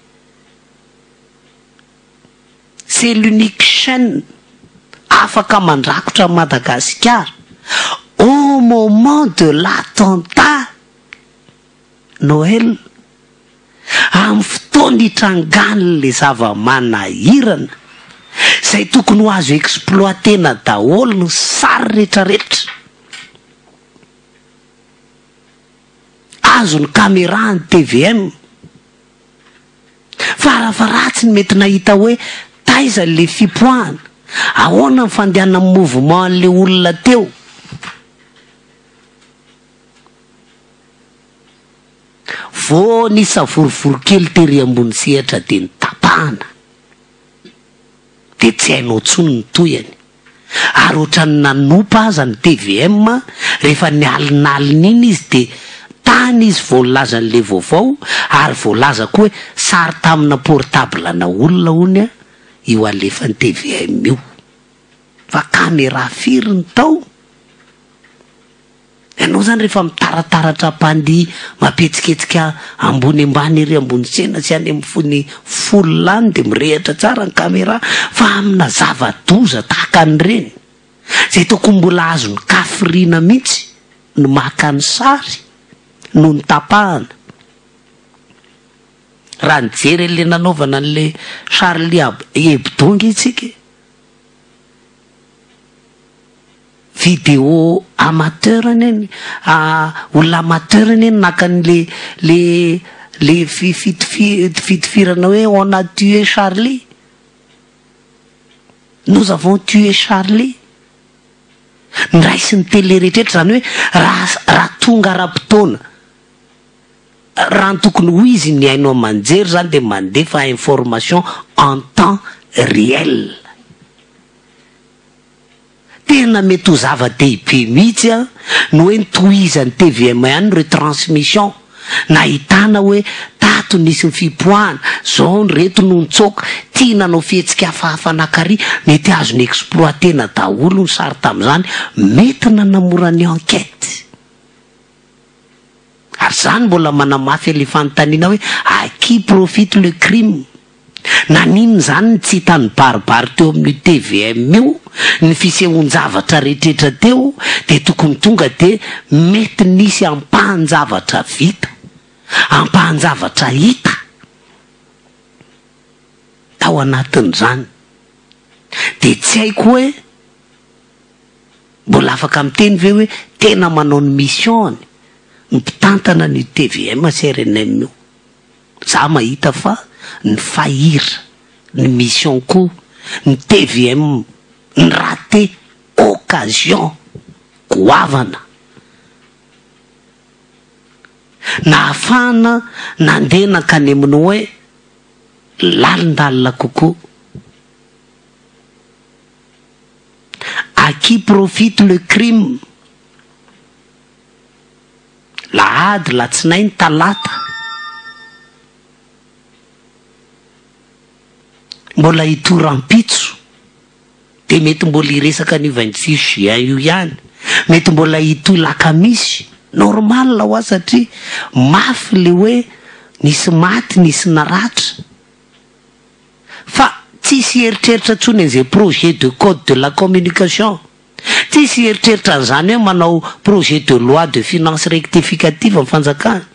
C'est l'unique chaîne afaka mandrakotra an'i Madagasikara au moment de l'attentat Noël, amin'ny fotoana itrangan'ilay zava-manahirana izay tokony ho azo exploiter-na daholo ny sary rehetrarehetra. Azon'ny caméra ny tvm. Farafaharatsiny mety nahita hoe taiza ilay fipoahana, ahoana ny fandehanan'ny mouvement an'ilay olona teo. Vao nisavorovoro kely tery ambony sehatra dia notapahana. Dia tsy hainao intsony ny tohiny. Ary ohatran'ny nanopa aza ny tvm rehefa nialinalina iny izy dia tany izy vao nilaza an'ilay vaovao ary voalaza koa hoe sary tamina portable-na olona hono io alefan'ny tvm io. Fa camera firy ny tao? Ianao zany rehefa mitarataratra mpandihy mampihetsiketsika ambony ambany ery ambony tsena sy any amin'ny fony foule any dia mirehatra tsara ny camera fa amina zava-doza tahaka an'ireny izay tokony mbola azon'ny kafirina mihitsy ny maka ny sary no notapahana. Raha nijery an'ilay nanaovana an'ilay Charlie Hebdo nge isika e! Vidéo amateur anie ny olona amateur anie no naka an'le le le fitifirana hoe on a tué Charlie, nous avons tué Charlie, noraisin'ny télé rehetra rehetra izany hoe raha raha tonga ara-potoana, raha ny tokony ho izy ny haino aman-jery izany dia mandefa information en temps réel. Tena mety ho zava-dehibe mihitsy an ny hoe nitohizan'ny tvm ihany ny retransmission, nahitana hoe tato nisy ny fipoahana, zao ny reto no nitsoaka, ty nanao fihetsika hafahafa nakary, mety azo ni-exploiter-na daholo ny sary tamin'izany, mety nanamora ny enquête. Ary zany mbola manamafy ilay fanontaniana hoe à qui profite le crime? Naninona izany no tsy hita nibaribary teo amin'io tvm io ny fisehoan-javatra rehetrretra teo dia tokony tonga dia mety nisy ampahan-javatra vita, ampahan-javatra hita tao anatin'izany. Dia tsy haiko hoe mbola afaka miteny ve hoe tena manao ny mission-ny ny mpitantana an'io tvm sy rnm io? Za mahita fa ny faillir ny mission ko ny tvm ny rater occasion goavana. Nahafahana nandeha nankany amin'ny hoe lalindalina kokoa. À qui profite le crime? Lahady, latsinainy, talata. Mbola hitohy rahampitso. Dia mety mbola hiresaka an'io 26 juin io ihany. Mety mbola hitohy lakamisy. Normal hoa satria mafy le hoe nisy maty, nisy naratra. Fa tsisy hieritreritra intsony an'izay projet de code de la communication. Tsisy hieritreritra an'izany hoe manao projet de loi de finance rectificative ny fanjakana.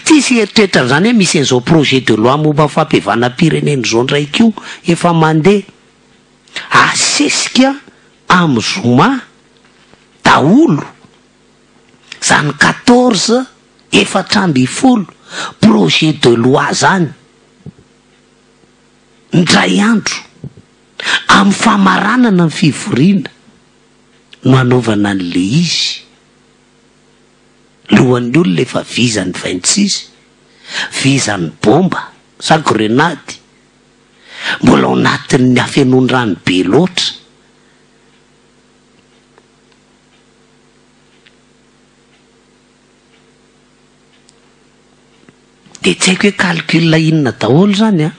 Tsisy hieritreritra an'izany hoe misy an'izao projet de loi momba ny fampihavanam-pirenena izao indray koa efa mandeha. Asesika amin'ny zoma daholo izany 14 14 projet de loi izany indray andro amin'ny famaranana ny fivoriana no hanaovana an'ilay izy. Lohan'ny olona efa vizan'ny 26, vizan'ny bomba sa grenady, mbola ao anatin'ny hafenoan-drano be loatra. Dia tsy haiko hoe calcul inona daholo izany an!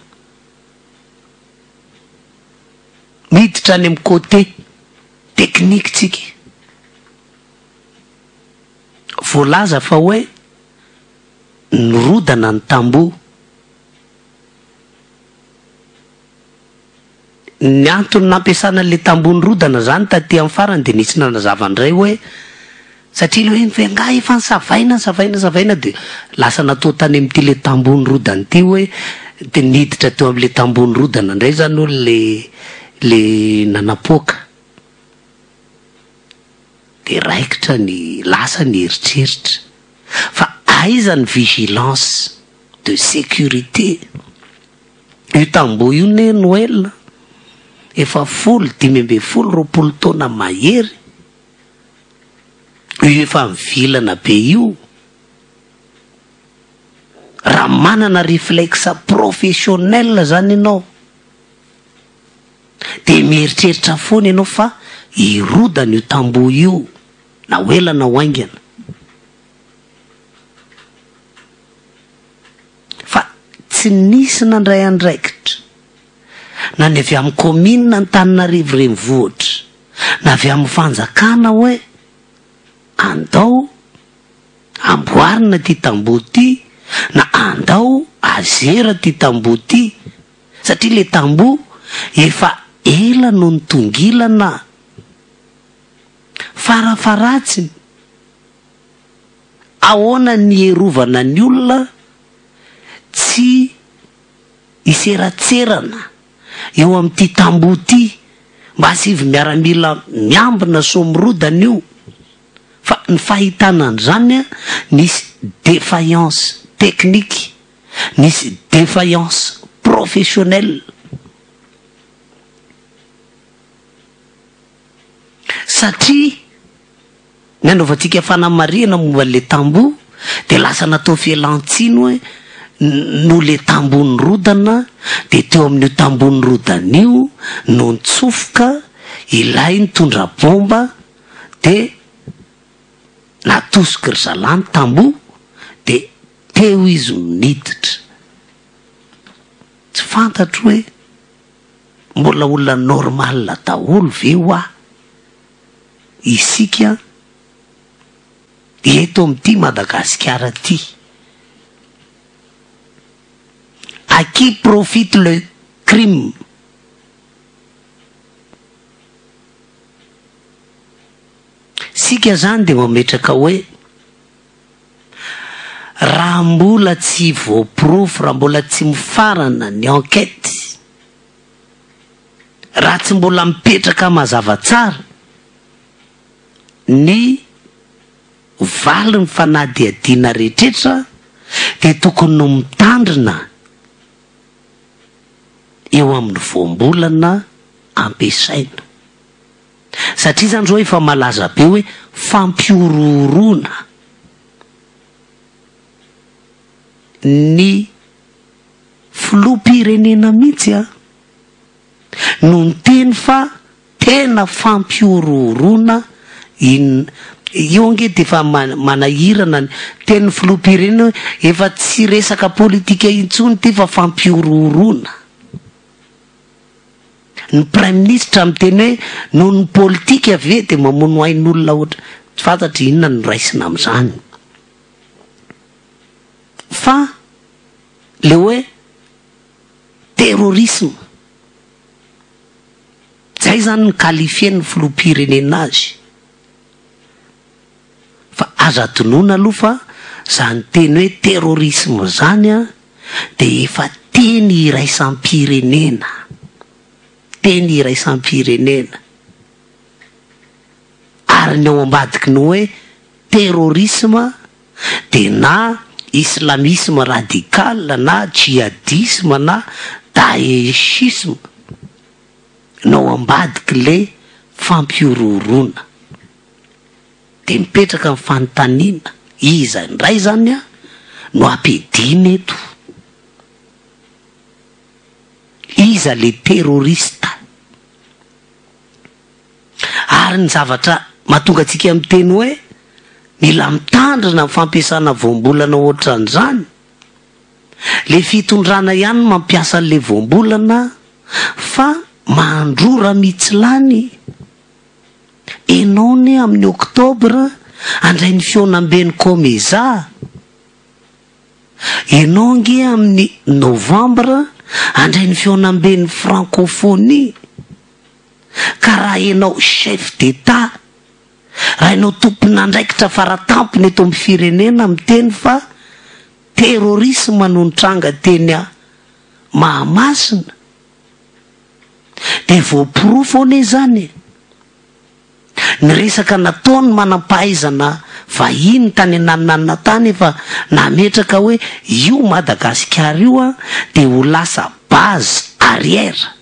Miditra any amin'ny côté technique tsika. Voalaza fa hoe nirodana ny tamboho. Ny antony nampiasana an'ilay tamboho nirodana izany taty amin'ny farany dia nisy nanazava indray hoe satria ilay hoe fa angaha efa nosavaina, nosavaina, nosavaina dia lasa natao tany amin'ity ilay tamboho nirodana ity hoe dia niditra teo amin'ilay tamboho nirodana indray izany hono ilay ilay nanapoaka. Dia raikitra ny lasa ny eritreritra fa aiza ny vigilance de sécurité? Io tamboho io ne Noël efa folo, 15, 20 taona mahery io efa mivilana be io, raha manana réflexe professionnel zany ianao de mieritreritra foana ianao fa hirodana io tamboho io na ho ela na ho haingana. Fa tsy nisy nandray andraikitra na ny avy amin'ny kaominina Antananarivo Renivohitra na avy amin'ny fanjakana hoe andao amboarina ity tamboho ity na andao azera ity tamboho ity satria ilay tamboho efa ela no nitongilana farafaharatsiny. Ahoana ny hierovana ny olona tsy hiseratserana eo amin'ity tamboho ity mba asivy miaramila miambina sao mirodana io fa ny fahitana an'izany nisy défaillance technique nisy défaillance professionnelle satria Ny anaovantsika fanamarihana momba an'ilay tamboho dia lasa natao fialan-tsiny hoe noho ilay tamboho nirodana dia teo amin'io tamboho nirodana io no nitsofoka ilay nitondra bomba dia natosiky ry zalahy ny tamboho dia teo izy no niditra. Tsy fantatro hoe mbola olona normal daholo ve hoa isika eto amin'ity Madagasikara ity. À qui profite le crime? Isika izany dia mametraka hoe raha mbola tsy voaporofo, raha mbola tsy mifarana ny enquête, Raha tsy mbola mipetraka mazava tsara ny valin'ny fanadihadiana rehetretra dia tokony ho mitandrina eo amin'ny voambolana ampiasaina. Satria izany izao efa malaza be hoe fampihorohoroana. Ny filoham-pirenena mihitsy an, no niteny fa tena fampihorohoroana iny, io ange dia efa manahirana ny tenin'ny filoham-pirenena hoe efa tsy resaka politika intsony ity fa fampihorohoroana. Ny praiminisitra miteny hoe noho ny politika ve dia mamono ain'olona ohatra, tsy fantatro inona no raisina amin'izany. Fa le hoe terrorisme, zay zany ny qualifier-n'ny filoham-pirenena azy. Fa aza adinoina aloha fa zany teny hoe terrorisme zany an dia efa teny iraisam-pirenena, teny iraisam-pirenena. Ary ny ao ambadiky ny hoe terrorisme dia na islamisme radical na djihadisme na daeshisme no ao ambadiky le fampihorohoroana. Dia mipetraka ny fanontaniana, iza indray izany no ampiadiana eto? Iza le terroriste? Ary ny zavatra mahatonga antsika miteny hoe mila mitandrina amin'ny fampiasana voambolana ohatran'izany, le fitondrana ihany no mampiasa an'le voambolana fa mandrora mitsilany. Enao anie amin'ny octobre handray ny fihaonamben'ny Comesa. Enao ange amin'ny novembre handray ny fihaonamben'ny francophonie. Ka raha enao chef d'Etat, raha enao tompon'andraikitra faratampony eto amin'ny firenena miteny fa terrorisme no nitranga teny Mahamasina, Dia voaporofo anie izany e! Ny resaka nataon'ny manam-pahaizana vahiny tany anananana tany efa nametraka hoe io Madagasikara io an dia ho lasa base arrière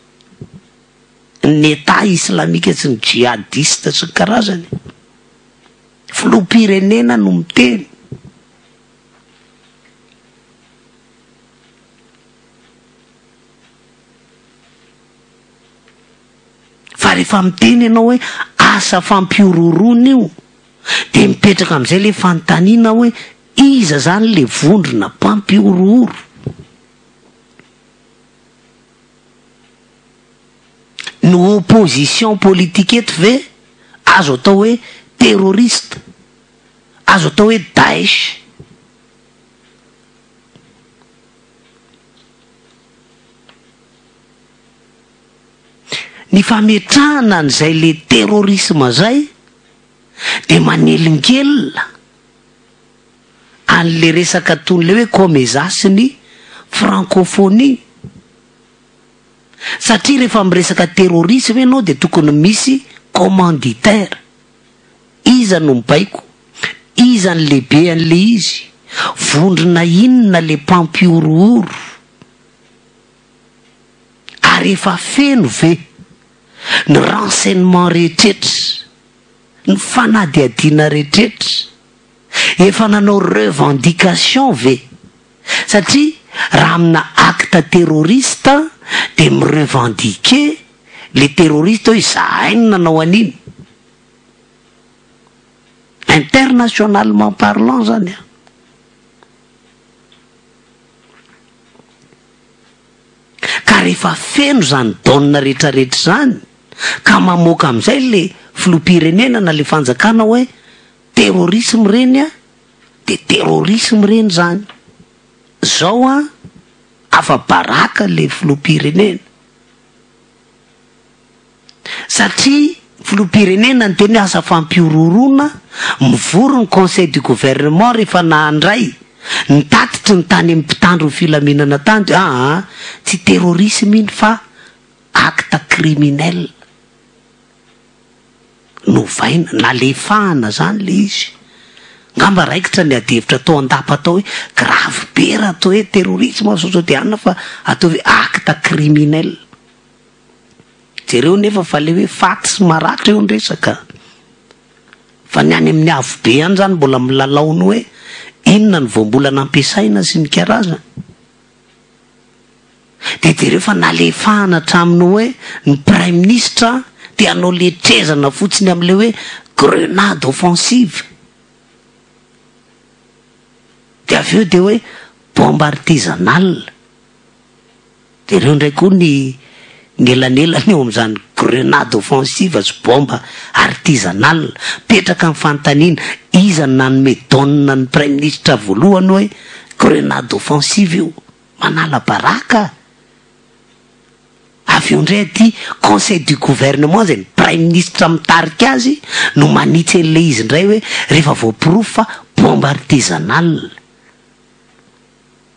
ny Etat islamika sy ny djihadiste sy ny karazany. Filoham-pirenena no miteny. Fa rehefa miteny ianao hoe asa fampihorohoroana io dia mipetraka amin'izay ilay fanontaniana hoe iza izany ilay vondrona mpampihorohoro? Ny opposition politique eto ve azo atao hoe terroriste? Azo atao hoe Daesh? Ny fametrahana an'izay le terrorisme zay de manelingelina an'le resaka toy ny le hoe Comesa sy ny francophonie. Satria rehefa miresaka terrorisme ianao de tokony misy commanditaire. Iza no mibaiko? Iza ny lehibe an'le izy? Vondrona inona le mpampihorohoro? Ary efa feno ve ny renseignement rehetretra, ny fanadihadiana rehetretra? Efa nanao revendication ve? Satria raha amina acte terroriste dia mi-revendiquer le terroriste hoe izahay no nanao an'iny. Internationalement parlant zany an. Ka rehefa feno zany donne retraretra zany ka mamoaka amizay le filoham-pirenena na le fanjakana hoe terrorisme reny an, de terrorisme reny zany. Zao an, afa-baraka le filoham-pirenena. Satria filoham-pirenena niteny hoe asa fampihorohoroana, mivory ny conseil du gouvernement rehefa nandray ny tatitry ny tany amin'ny mpitandro ny filaminana tany dia aa tsy terrorisme iny fa acte criminel. Novaina, nalefahana zany le izy. Ngamba raikitra ny adihevitra tao an-dapa tao hoe grave be raha atao hoe terrorisme sao sao dia anona fa ataovy hoe acte criminel. Jereo nefa fa le hoe faty sy maratra eo ny resaka. Fa ny any amin'ny avo be any zany mbola milalao ny hoe Inona ny voambolana ampiasaina sy ny karazany? Dia jereo fa nalefahana hatramin'ny hoe ny praiminisitra te hanao letrezana fotsiny amin'ilay hoe grenade offensive. Dia avy eo dia hoe bombe artisanale. Dia ireo indray koa ny ny elanelany eo amin'izany grenade offensive sy bombe artisanale. Mipetraka ny fanontaniana, iza no nanome donne ny praiminisitra voalohany hoe grenade offensive io? Manala baraka! Avy eo indray aty conseil du gouvernement izay ny praiminisitra mitarika azy no manitsy an'ilay izy indray hoe rehefa voaporofo fa bombe artisanale.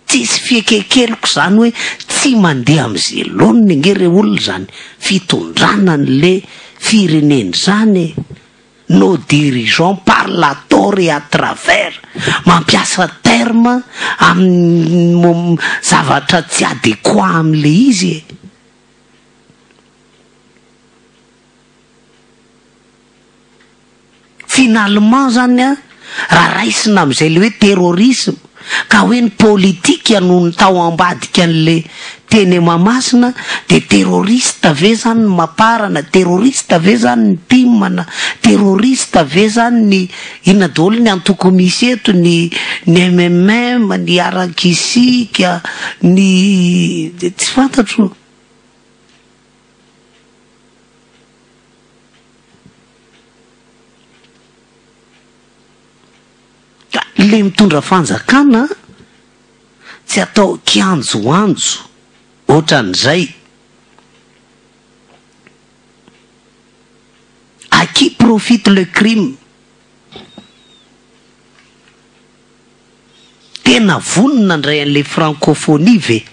Tsisy fiekekeloko zany hoe tsy mandeha amze laoniny ange re olona zany fitondrana anle firenena zany e! Nos dirigeants parlent à tort et à travers, mampiasa terme amin'ny mom zavatra tsy adequat amle izy e! Finalement zany an, raha raisina amizay le hoe terrorisme, ka hoe ny politika no ny tao ambadika anle teny Mahamasina, de terroriste ve zany ny Mapar na terroriste ve zany ny Tim na terroriste ve zany ny inona daholo ny antoko misy eto, ny ny mmm, ny Arakisika, ny tsy fantatro. Ka le mitondra fanjakana tsy atao kianjoanjo otran'izay. À qui profite le crime? Tena vonona handray an'le francophonie ve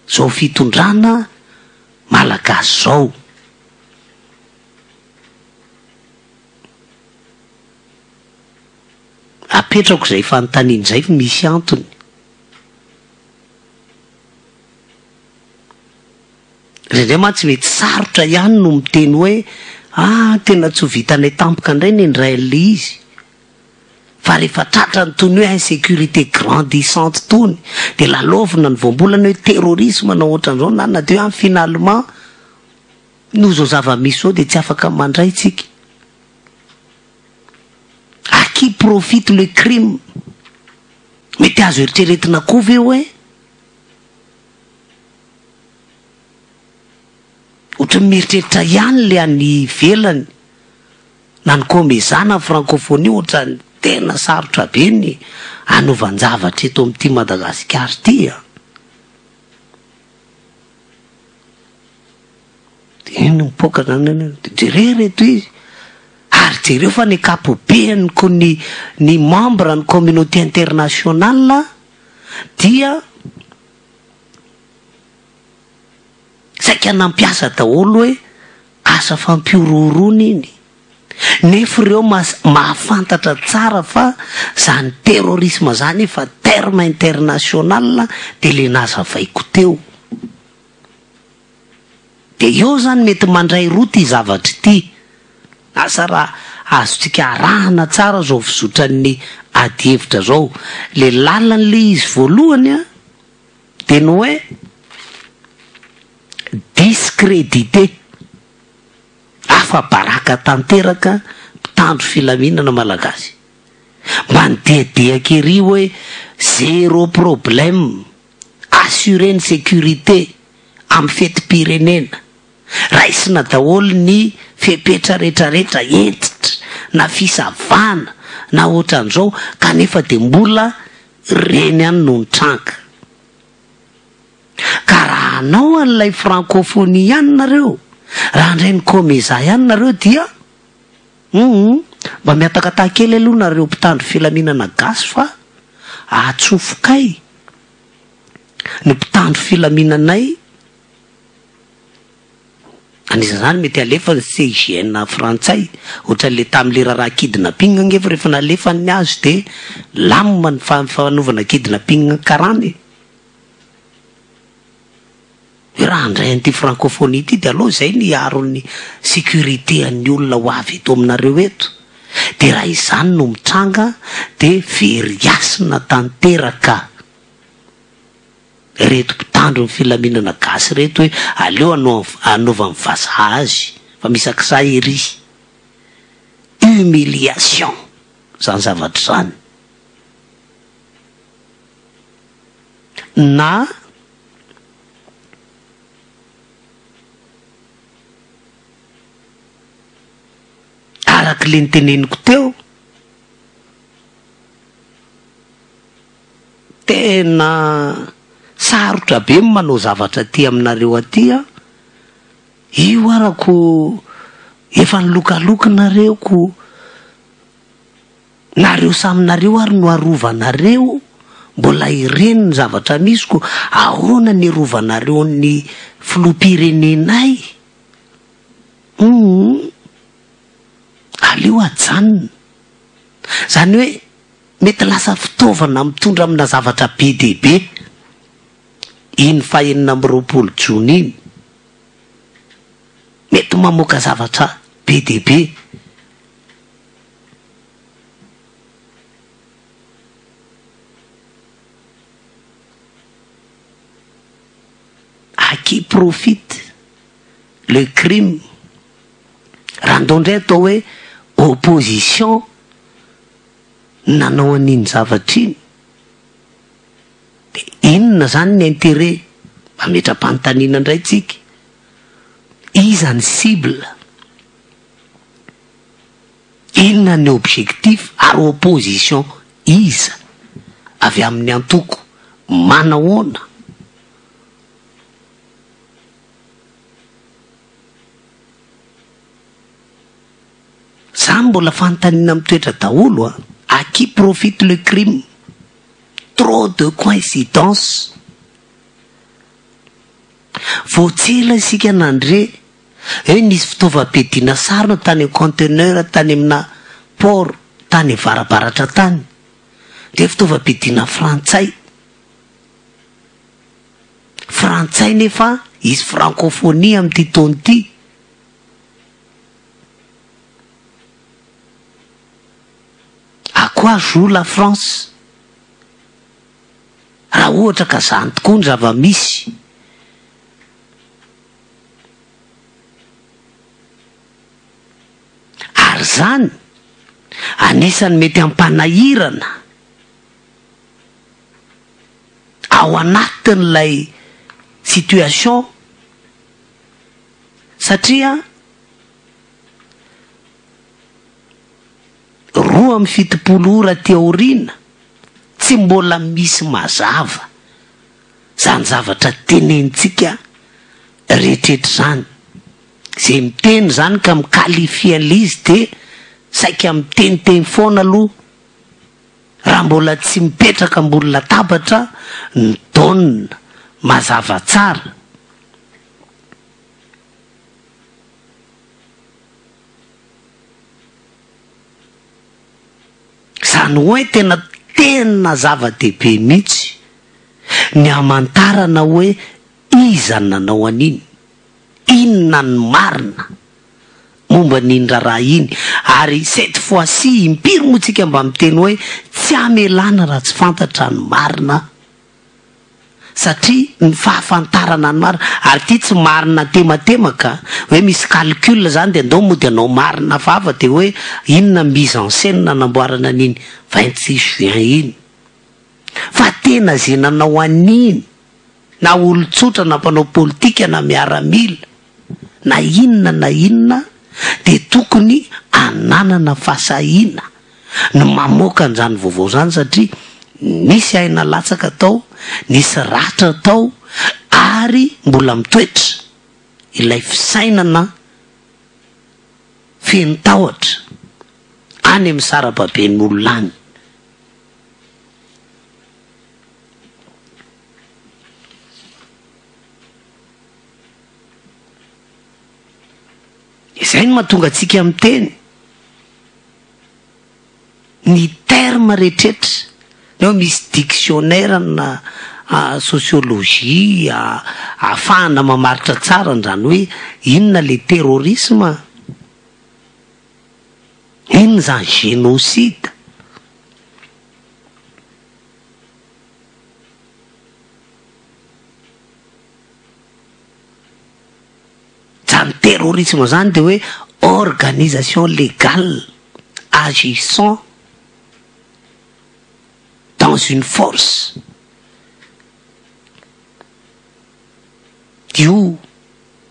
zao fitondrana malagasy zao? Apetrako izay fanontaniana izay fa misy antony. Indraindray mantsy mety sarotra ihany no miteny hoe ah tena tsy ho vitanay tampoka indray ny handray an'ilay izy. Fa rehefa tratran'ny tony hoe insécurité grandissante tony dia lalaovina ny voambolana hoe terrorisme na ohatran'izao na na dia hoe finalement Noho izao zava-misy izao dia tsy afaka mandray tsika. À qui profite le crime? Mety azo eritreretina koa ve hoe ohatran'ny mieritreritra ihany le any ivelany na ny Comeza na ny francophonie ohatran'ny tena sarotra be ny hanovan-javatra eto amin'ity Madagasikara ity an! Dia iny mipoaka zany anie, dia jereo ireto izy, ary jereo fa ny ankapobeny ko ny ny membre ny communauté internationale dia saika nampiasa daholo hoe asa fampihorohoroana iny, nefa ireo mahafantatra tsara fa zany terrorisme zany efa terme international dia le nazavaiko teo. Dia eo zany mety mandray roa ty zavatra ity. Asa raha azontsika arahana tsara zao fizotran'ny ady hevitra zao. Le lalan'le izy voalohany an, dia ny hoe discréditer, afa-baraka tanteraka mpitandro filaminana malagasy. Mba nidehadehaka ery hoe zéro problème. Assurer ny sécurité amin'ny fetim-pirenena. Raisina daholo ny fepetra retraretra hentitra na fisavana na ohatran'izao kanefa dia mbola ireny ihany no nitranga. Ka raha hanao an'ilay francophonie ihany nareo, raha handray ny Comeza ihany nareo dia humm mba mihatakataha kely aloha nareo mpitandro filaminana gasy fa atsofokay ny mpitandro filaminanay, anisan'izany mety alefa ny CIGN frantsay, ohatran'le tamin'le raharaha kidnapping ange fa rehefa nalefa ny azy de lamina ny fanaovana kidnapping karana e! Hoe raha handray an'ity francophonie ity de aleo izay ny hiaro ny sécurité an'ny olona ho avy eto aminareo eto. Dia raha izany no mitranga dia very hasina tanteraka ireto mpitandro ny filaminana gasy ireto hoe aleo hanaovan'ny vazaha azy fa misakisa ery. Humiliation izany zavatra izany. Na. Araka ilay noteneniko teo, tena sarotra be ny manao zavatra aty aminareo aty an, io arako efa nilokaloka nareo ko, nareo samy nareo ary no arovanareo, mbola ireny ny zavatra misy ko ahoana ny arovanareo ny filoham-pirenenay? Humm aleo ajanona. Zany hoe mety lasa fitaovana mitondra amina zavatra be dia be iny faha 26 jona iny. Mety mamoaka zavatra be dia be. À qui profite le crime? Raha ndao ndray atao hoe opposition nanao an'iny zavatra iny de inona zany ny intérêt? Mametra-panontaniana ndray tsika, iza ny cible? Inona ny objectif ary opposition iza? Avy amin'ny antoko manahoana? Zany mbola fanontaniana mitoetra daholo a! À qui profite le crime? Trop de coïncidence! Vao tsy ela isika nandre hoe nisy fitaovam-piadiana sarona tany amin'ny conteneur tany amina port tany avarabaratra tany. Dia fitaovam-piadiana frantsay. Frantsay nefa hisy francophonie amin'ity taona ity. À quoi joue la France? Raha ohatra ka zany tokoa ny zava-misy. Ary zany anisan'ny mety hampanahirana ao anatin'ilay situation satria 72 ora aty aoriana tsy mbola misy mazava zany zavatra tenenintsika rehetrretra zany. Ze miteny zany ka mi-qualifier an'le izy de saika miteniteny foana aloha raha mbola tsy mipetraka ambony latabatra ny donne mazava tsara. Zany hoe tena tena zava-dehibe mihitsy ny hamantarana hoe iza no nanao an'iny, inona ny marina momba an'iny raharaha iny, ary cette fois ci impiry moa tsika mba miteny hoe tsy hamelana raha tsy fantatra ny marina. Satria ny fahafantarana ny marina, ary ity tsy marina tematemaka, hoe misy calcul zany de ndao mody hanao marina vava de hoe inona mise en scène nanamboarana an'iny 26 juin iny. Fa tena ze nanao an'iny, na olon-tsotra na mpanao politika na miaramila, na inona na inona de tokony ananana fahasahiana ny mamoaka an'izany vaovao izany satria nisy aina latsaka tao, nisy ratra tao ary mbola mitoetra ilay fisainana feno tahotra any amin'ny sarababen'olona any. Izay no mahatonga antsika miteny ny terme rehetretra, ny hoe misy dictionnaire na sociologie ahafahana mamaritra tsara an'izany hoe inona le terrorisme, inona. Inona izany génocide? Zany terrorisme zany de hoe organisation légale agissant dans une force. Io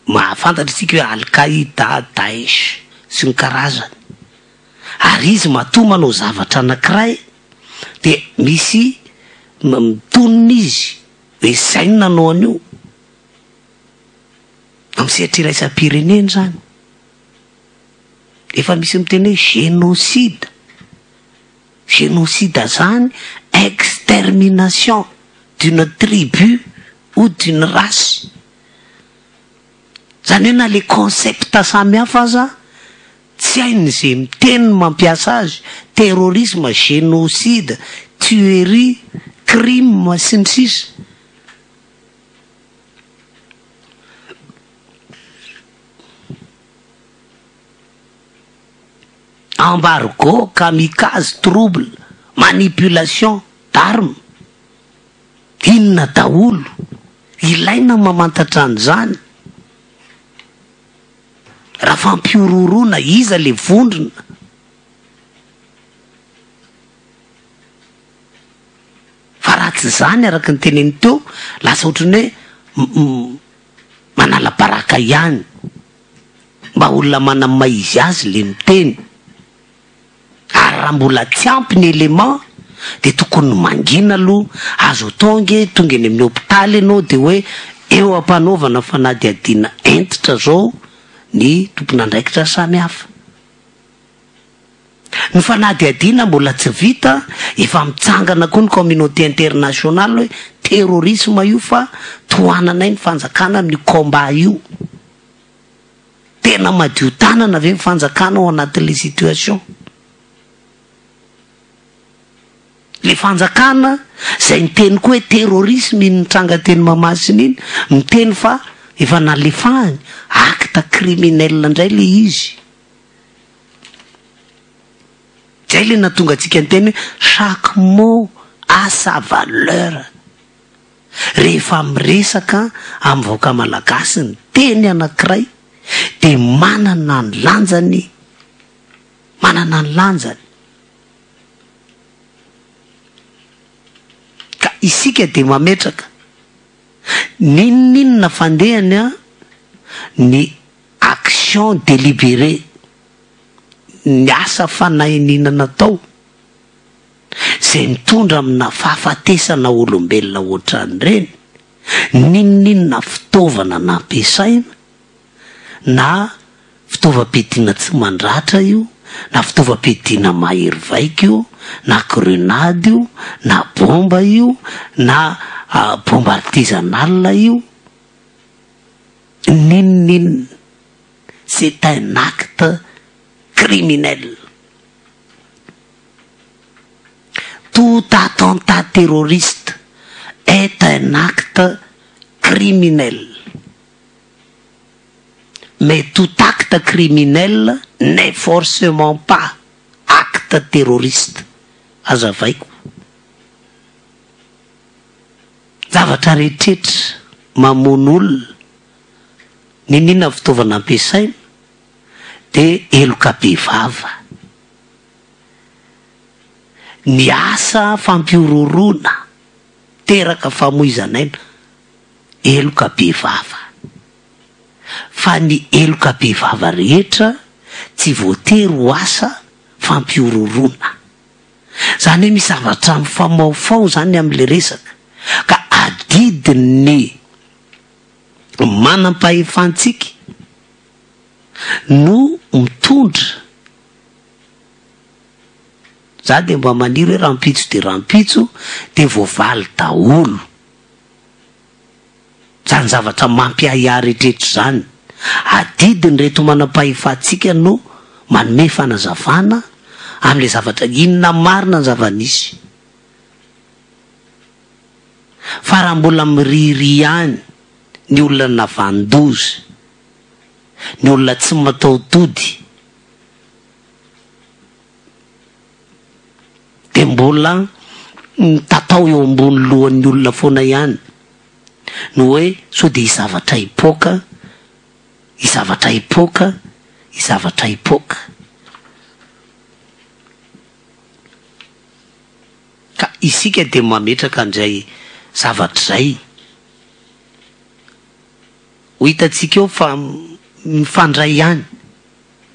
mahafantatra isika hoe Al-Qaïda, Daesh sy ny karazany. Ary izy matoa manao zavatra anankiray dia misy mitonona izy hoe izay no nanao an'io. Amin'ny sehatra iraisam-pirenena izany. Efa misy miteny hoe génocide. Génocide zany extermination d'une tribu ou d'une race. Zany hoe na le concept samy hafa aza tsy hainy ze miteny ny mampiasa azy, terrorisme, génocide, tuerie, crime sy ny sisa. Embargo, kamikaze, trouble, manipulation d'armes, inona daholo? Ilaina ny mamantatra an'izany. Raha fampihorohoroana, iza le vondrona? Fa raha tsy izany araka ny teneniny teo, lasa ohatran'ny hoe manala baraka ihany. Mba olona manana maha izy azy le miteny. Ary raha mbola tsy ampy ny élément de tokony mangina aloha, azo atao ange tonga eny amin'ny hopitaly ianao de hoe eo am-panaovana fanadihadiana hentitra zao ny tompon'andraikitra samihafa. Ny fanadihadiana mbola tsy vita, efa mitsangana koa ny communauté internationale hoe terrorisme io fa tohananay ny fanjakana amin'io combat io. Tena madio tanana ve ny fanjakana ao anatin'ilay situation? Le fanjakana izay niteny koa hoe terrorisme iny nitranga teny Mahamasina iny, miteny fa efa nalefahany, acte criminel indray le izy. Zay le nahatonga antsika niteny hoe chaque mot a sa valeur. Rehefa miresaka amin'ny vahoaka malagasy ny teny anankiray dia manana ny lanjany, manana ny lanjany. Ka isika dia mametraka n'inon'inona fandehany an, ny action délibérée, ny asa fanahiniana natao, izay mitondra amina fahafatesana olombelona ohatran'ireny, n'inon'inona fitaovana nampiasaina, na fitaovam-piadiana tsy mandratra io, na fitaovam-piadiana mahery vaika io, na grenade io, na bomba io, na bomba artisanal io, n'inon'inona, c'est un acte criminel. Tout attentat terroriste est un acte criminel. Mais tout acte criminel n'est forcément pas acte terroriste. Hazavaiko. Zavatra rehetrretra mamono olona, n'inon'inona fitaovana ampiasaina, dia heloka bevava. Ny asa fampihorohoroana teraka famoizan'aina, heloka bevava. Fa ny heloka bevava rehetra tsy voatery ho asa fampihorohoroana. Izany hoe misy zavatra mifamahofaho izany amin'ilay resaka, ka adidin'ny manam-pahefantsika no mitondra. Za dia mba maniry hoe rahampitso dia rahampitso dia voavaly daholo zany zavatra mampiahiahy rehetrretra izany. Adidin'ireto manam-pahefantsika no manome fanazavana amin'ilay zavatra inona marina ny zava-nisy. Fa raha mbola miririha ihany ny olona navanon-doza, ny olona tsy mataho-tody. mbola mitatao eo ambony lohan'ny olona foana ihany ny hoe sao dia hisy zavatra hipoaka, hisy zavatra hipoaka, hisy zavatra hipoaka. Ka isika dia mametraka an'izay zavatra izay. Ho hitantsika eo fa mifandray ihany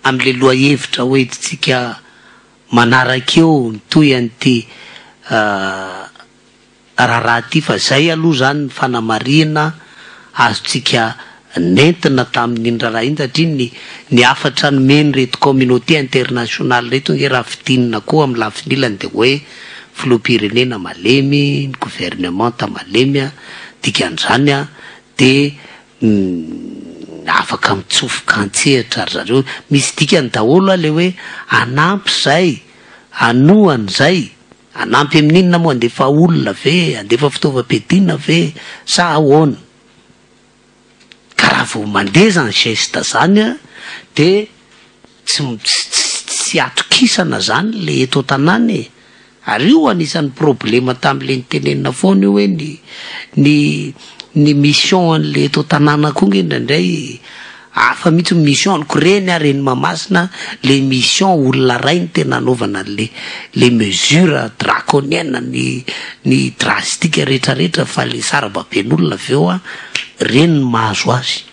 amin'ilay lohahevitra hoentintsika manaraka eo ny tohin'ity raharaha ity fa izay aloha izany ny fanamarihina azontsika nentina tamin'iny raharaha iny satria ny ny hafatra nomen'ireto communauté internationale ireto ange raha fintinina koa amin'ny lafiny ilany dia hoe filoham-pirenena malemy, ny gouvernemanta malemy, dikan'izany dia afaka mitsofoka an-tsehatra ry zareo. Misy dikany daholo a le hoe hanampy izay, hanohana izay, hanampy amin'inona moa, handefa olona ve, handefa fitaovam-piadiana ve sa ahoana? Ka raha vao mandeha izany geste izany a, dia tsy tsy atokisana izany le eto an-tanàna e! Ary io anisan'ny problema tamin'le nitenenina foana io hoe ny ny ny mission an'le eto an-tanàna koa nge indraindray hafa mihitsy ny mission-ko reny ary eny Mahamasina le mission olona ray no tena anaovana an'le le mesure draconienne ny ny drastique retraretra fa le sarababen'olona avy eo an reny no mahazo azy.